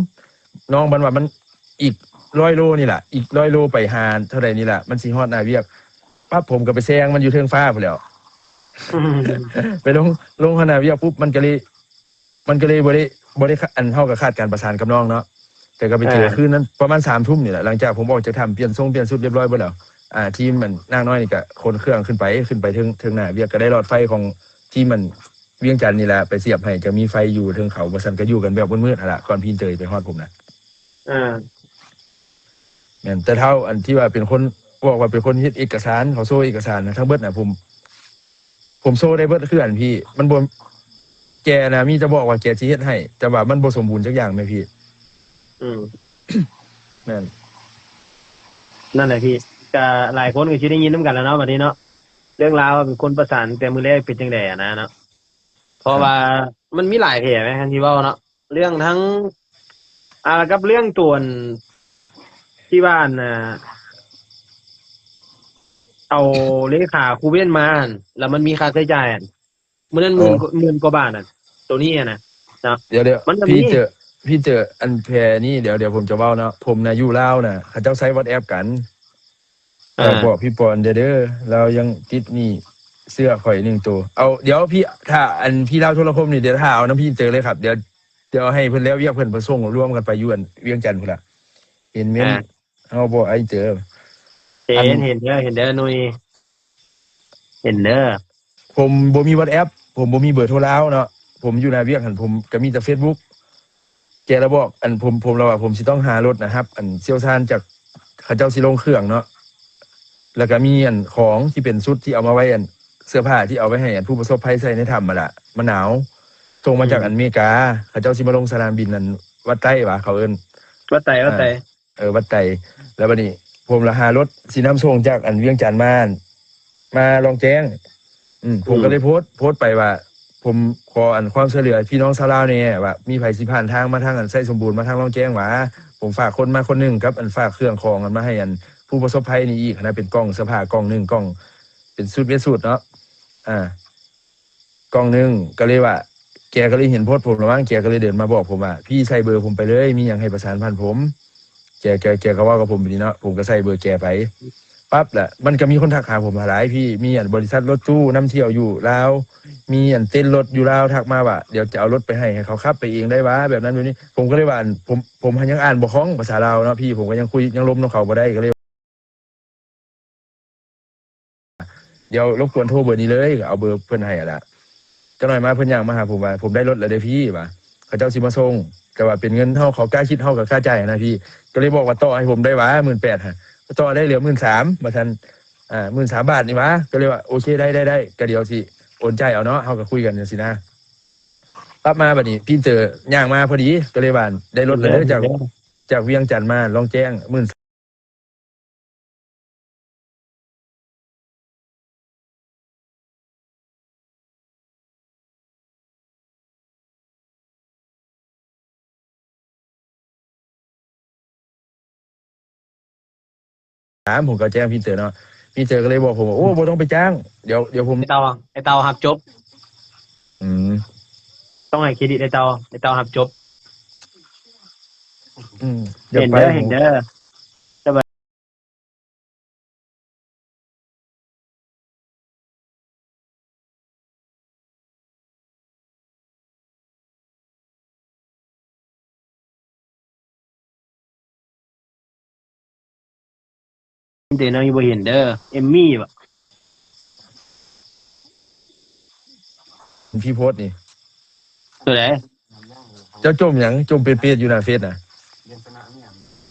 ນ້ອງມັນວ່າມັນອີກຮ້ອຍໂລນີ້ລະ ອີກຮ້ອຍໂລໄປຫາເທົ່າໃດນີ້ລະ ມັນຊິຮອດໜ້າວຽກ. ປັບ ຜົມກໍໄປແຊງມັນຢູ່ເທິງຟ້າພຸ້ນແຫຼ້ວ ອືມ ໄປລົງ ລົງຮອດໜ້າວຽກປຸບ ມັນກໍເລີຍ ມັນກໍເລີຍບໍ່ໄດ້ ບໍ່ໄດ້ ອັນ ເຮົາກໍຂາດການປະສານກັບນ້ອງເນາະ ແຕ່ກໍໄປເຈີ ອ່າ ຄືນນັ້ນປະມານສາມທຸ່ມນີ້ແຫຼະ ຫຼັງຈາກຜົມອອກຈາກຖ້ຳ ປ່ຽນຊົງປ່ຽນຊຸດຮຽບຮ້ອຍເບິດແລ້ວ ອ່າ ທີມ ອັນ ນາງນ້ອຍນີ້ກໍຂົນເຄື່ອງຂຶ້ນໄປ ຂຶ້ນໄປເທິງ ເທິງໜ້າວຽກ ກໍໄດ້ຫຼອດໄຟຂອງທີມ ອັນ ວຽງຈັນນີ້ແຫຼະ ໄປສຽບໃຫ້ ຈະມີໄຟຢູ່ເທິງເຂົາ ບໍ່ຊັ້ນກໍຢູ່ກັນແບບມືດໆຫັ້ນລະ ກ່ອນພີ້ເຈີໄປຮອດຜົມນະ. ອ່າ ແມ່ນ ແຕ່ທ້າວ ອັນທີ່ວ່າເປັນຄົນ ບອກວ່າເປັນຄົນເຮັດເອກະສານ ເຂົາໂຊເອກະສານນະ ທັງເບິດນະ ຜົມ ຜົມໂຊໄດ້ເບິດຄືກັນພີ່ ມັນບໍ່ ແກນະມີແຕ່ບອກວ່າແກຊິເຮັດໃຫ້ ແຕ່ວ່າມັນບໍ່ສົມບູນຈັກຢ່າງແມ່ພີ່. ອືມ ແມ່ນ ນັ້ນແຫຼະພີ່ ກະຫຼາຍຄົນກໍຊິໄດ້ຍິນນຳກັນແລ້ວເນາະ ບັດນີ້ເນາະ ເລື່ອງລາວເປັນຄົນປະສານແຕ່ມື້ແລກເປັນຈັ່ງໃດຫັ້ນນະເນາະ ເພາະວ່າ ອ່າ ມັນມີຫຼາຍແຜແມ່ນທີ່ເວົ້າເນາະ ເລື່ອງທັງ ອ່າ ກັບເລື່ອງຕົວ ອັນ ທີ່ວ່າ ອັນ ອ່າ ເອົາເລຂາຄູເວັນມາຫັ້ນ ແລ້ວມັນມີຄ່າໃຊ້ຈ່າຍຫັ້ນ ມື້ນັ້ນ ໂອ້ ໝື່ນ ໝື່ນກວ່າບາດຫັ້ນ ໂຕນີ້ຫັ້ນນະເນາະ. ດຽວໆ ມັນກໍມີ ພີ່ເຈີ ພີ່ເຈີ ອັນແຜນີ້ ດຽວ ດຽວຜົມຈະເວົ້າເນາະ ຜົມນະຢູ່ລາວນະ ເຂົາເຈົ້າໃຊ້ວັອດແອັບກັນ ອ່າ ບອກ ບອກພີ່ປອນແດ່ເດີ ລາວຍັງຕິດໜີ້ເສື້ອຂ້ອຍໜຶ່ງໂຕ. ເອົາ ດຽວພີ່ ຖ້າ ອັນ ພີ່ລາວໂທລະຄົມນີ້ ດຽວຖ້າເອົານຳພີ່ເຈີເລີຍຄັບ ດຽວ ດຽວໃຫ້ເພິ່ນແລ້ວວຽກເພິ່ນ ເພິ່ນສົ່ງລວມກັນໄປຢູ່ ອັນ ວຽງຈັນພຸ້ນລະ ເຫັນເມັນ ອ່າ ເຮົາບໍ່ ອ້າຍເຈີ ເຫັນ ເຫັນເດີ ເຫັນເດີ ໜຸ່ຍ ເຫັນເດີ. ຜົມບໍ່ມີວັອດແອັບ ຜົມບໍ່ມີເບີໂທລາວເນາະ ຜົມຢູ່ໜ້າວຽກຫັ້ນ ຜົມກໍມີແຕ່ເຟສບຸກ. ແກລະບອກ ອັນ ຜົມ ຜົມລະວ່າ ຜົມຊິຕ້ອງຫາລົດນະ ຮັບ ອັນ ຊ່ຽວຊານຈາກ ເຂົາເຈົ້າຊິລົງເຄື່ອງເນາະ ແລ້ວກໍມີ ອັນ ຂອງທີ່ເປັນຊຸດທີ່ເອົາມາໄວ້ ອັນ ເສື້ອຜ້າທີ່ເອົາໄວ້ໃຫ້ ອັນ ຜູ້ປະສົບໄພໃສ່ໃນຖ້ຳຫັ້ນລະ ມັນໜາວ ສົ່ງມາຈາກ ອືມ ອັນ ເມກາ ເຂົາເຈົ້າຊິມາລົງສະໜາມບິນ ອັນ ວັດໄຕຫວາ ເຂົາເອີ້ນ ວັດໄຕ ວັດໄຕ ອ່າ ເອີ ວັດໄຕ. ແລ້ວບັດນີ້ ຜົມລະຫາລົດຊິນຳສົ່ງຈາກ ອັນ ວຽງຈັນມາ ມາລ່ອງແຈ້ງ. ອືມ ອືມ ຜົມກໍເລີຍໂພສ ໂພສໄປວ່າ ຜົມຂໍ ອັນ ຄວາມຊ່ວຍເຫຼືອພີ່ນ້ອງຊາວລາວແດ່ ວ່າມີໃຜຊິຜ່ານທາງມາທາງ ອັນ ໄຊສົມບູນ ມາທາງລ່ອງແຈ້ງຫວາ. ຜົມຝາກຄົນມາຄົນໜຶ່ງ ກັບ ອັນ ຝາກເຄື່ອງຂອງ ອັນ ມາໃຫ້ ອັນ ຜູ້ປະສົບໄພນີ້ອີກຫັ້ນນະ ເປັນກ່ອງເສື້ອຜ້າກ່ອງໜຶ່ງ ກ່ອງ ເປັນຊຸດເວດສຸດເນາະ ອ່າ ກ່ອງໜຶ່ງ ກໍເລີຍວ່າ ແກກໍເລີຍເຫັນໂພສຜົມລະມັງ ແກກໍເລີຍເດີນມາບອກຜົມວ່າ ພີ່ໃສ່ເບີຜົມໄປເລີຍ ມີຫຍັງໃຫ້ປະສານຜ່ານຜົມ. ແກ ແກ ແກກໍເວົ້າກັບຜົມແບບນີ້ເນາະ ຜົມກໍໃສ່ເບີແກໄປ ປັບ ລະມັນກໍມີຄົນທັກຫາຜົມຫຼາຍ ພີ່ ມີ ອັນ ບໍລິສັດລົດຕູ້ນຳທ່ຽວຢູ່ລາວ ມີ ອັນ ເຕັ້ນລົດຢູ່ລາວ ທັກມາວ່າ ດຽວຈະເອົາລົດໄປໃຫ້ ໃຫ້ເຂົາຂັບໄປເອງໄດ້ຫວາ ແບບນັ້ນແບບນີ້. ຜົມກໍເລີຍວ່າ ອັນ ຜົມ ຜົມຫັ້ນຍັງອ່ານບໍ່ຄ່ອງພາສາລາວເນາະ ພີ່ ຜົມກໍຍັງຄຸຍຍັງລົມນຳເຂົາບໍ່ໄດ້ ກໍເລີຍ ດຽວລົບກວນໂທເບີນີ້ເລີຍ ເອົາເບີເພິ່ນໃຫ້ຫັ້ນລະ. ຈັກໜ້ອຍມາເພິ່ນຍ່າງມາຫາຜົມວ່າ ຜົມໄດ້ລົດແລ້ວເດ້ພີ່ ວ່າ ເຂົາເຈົ້າຊິມາສົ່ງ ແຕ່ວ່າເປັນເງິນເຮົາ ເຂົາກ້າຄິດ ເຮົາກໍກ້າຈ່າຍຫັ້ນນະພີ່. ກໍເລີຍບອກວ່າ ຕໍ່ໃຫ້ຜົມໄດ້ຫວາ ໝື່ນແປດຫັ້ນ ຕໍ່ໄດ້ເຫຼືອໝື່ນສາມ ວ່າຊັ້ນ ອາ ໝື່ນສາມບາດນີ້ຫວາ. ກໍເລີຍວ່າ ໂອເຄ ໄດ້ ໄດ້ ໄດ້ ກໍດຽວຊິໂອນຈ່າຍເອົາເນາະ ເຮົາກໍຄຸຍກັນຈັ່ງຊີ້ນະ. ປັບມາບັດນີ້ ພີເຕີຍ່າງມາພໍດີ ກໍເລີຍວ່າ ໄດ້ລົດແລ້ວເດີ ຈາກ ຈາກວຽງຈັນມາລ່ອງແຈ້ງ ໝື່ນ ສາມ ຜົມກໍແຈ້ງພີເຕີເນາະ ພີເຕີກໍເລີຍບອກຜົມວ່າ ໂອ້ ບໍ່ຕ້ອງໄປຈ້າງ ດຽວ ດຽວຜົມ ໄອ້ເຕົາ ໄອ້ເຕົາຮັບຈົບ ອືມ ຕ້ອງໃຫ້ເຄຣດິດໄອ້ເຕົາ ໄອ້ເຕົາຮັບຈົບ ອືມ ເຫັນເດີ ເຫັນເດີ. ເດ ນ້ອງຍັງບໍ່ເຫັນເດີ ເອມມີ່ບໍ? ທີ່ໂພສນີ້ ໂຕໃດ? ເຈົ້າຈົ່ມຫຍັງ? ຈົ່ມເປັດໆຢູ່ໜ້າເຟສນະ?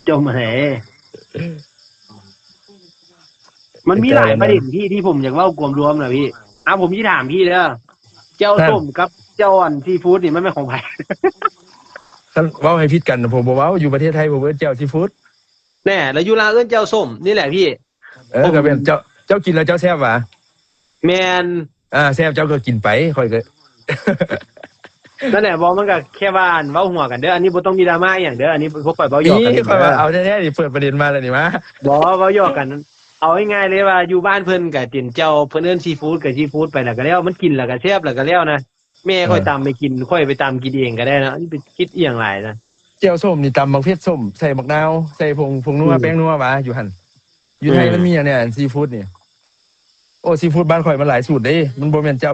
ຈົ່ມໃດ? ມັນມີຫຼາຍປະເດັນທີ່ ທີ່ຜົມຢາກເວົ້າກວມລວມນະພີ່. ອ່າ ຜົມຊິຖາມພີ່ເດີ ແຈ່ວ ນັ້ນ ສົ້ມກັບແຈ່ວອ່ອນຊີຟູດນີ້ ມັນແມ່ນຂອງໃຜ? ຄັນເວົ້າໃຫ້ຜິດກັນ ຜົມບໍ່ເວົ້າ. ຢູ່ປະເທດໄທ ຜົມເອີ້ນແຈ່ວຊີຟູດ ແນ່ ແລ້ວຢູ່ລາວເອີ້ນແຈ່ວສົ້ມ ນີ້ແຫຼະພີ່. ເອີ ກໍແມ່ນ ເຈົ້າ ເຈົ້າກິນແລ້ວເຈົ້າແຊບຫວາ? ແມ່ນ. ອ່າ ແຊບເຈົ້າກໍກິນໄປ ຂ້ອຍກໍ ນັ້ນແຫຼະ. ບໍ່ ມັນກໍແຄ່ວ່າ ອັນ ເວົ້າຫົວກັນເດີ ອັນນີ້ບໍ່ຕ້ອງມີດຣາມາອີ່ຫຍັງເດີ ອັນນີ້ພວກຂ້ອຍເວົ້າຫຍອກກັນ. ນີ້ຂ້ອຍວ່າເອົາແທ້ໆ ນີ້ເປີດປະເດັນມາແລ້ວນີ້ມາ. ບໍ່ ເວົ້າຫຍອກກັນ ເອົາງ່າຍໆເລີຍວ່າ ຢູ່ບ້ານເພິ່ນກໍເປັນແຈ່ວ ເພິ່ນເອີ້ນຊີຟູດກໍຊີຟູດໄປ ແລ້ວກໍແລ້ວ ມັນກິນແລ້ວກໍແຊບ ແລ້ວກໍແລ້ວນະ. ແມ່ຂ້ອຍ ເອີ ຕຳໃຫ້ກິນ ຂ້ອຍໄປຕຳກິນເອງກໍໄດ້ເນາະ ໄປຄິດອີ່ຫຍັງຫຼາຍນະ. ແຈ່ວສົ້ມນີ້ຕຳບັກເຜັດສົ້ມ ໃສ່ບັກນາວ ໃສ່ຜົງ ຜົງນົວ ອືມ ແປ້ງນົວຫວາຢູ່ຫັ້ນ. ຢູ່ໄທ ອືມ ມັນມີຫຍັງແດ່ ອັນຊີຟູດນີ້? ໂອ້ ຊີຟູດບ້ານຂ້ອຍມັນຫຼາຍສູດເດ້ ມັນບໍ່ແມ່ນແຈ່ວ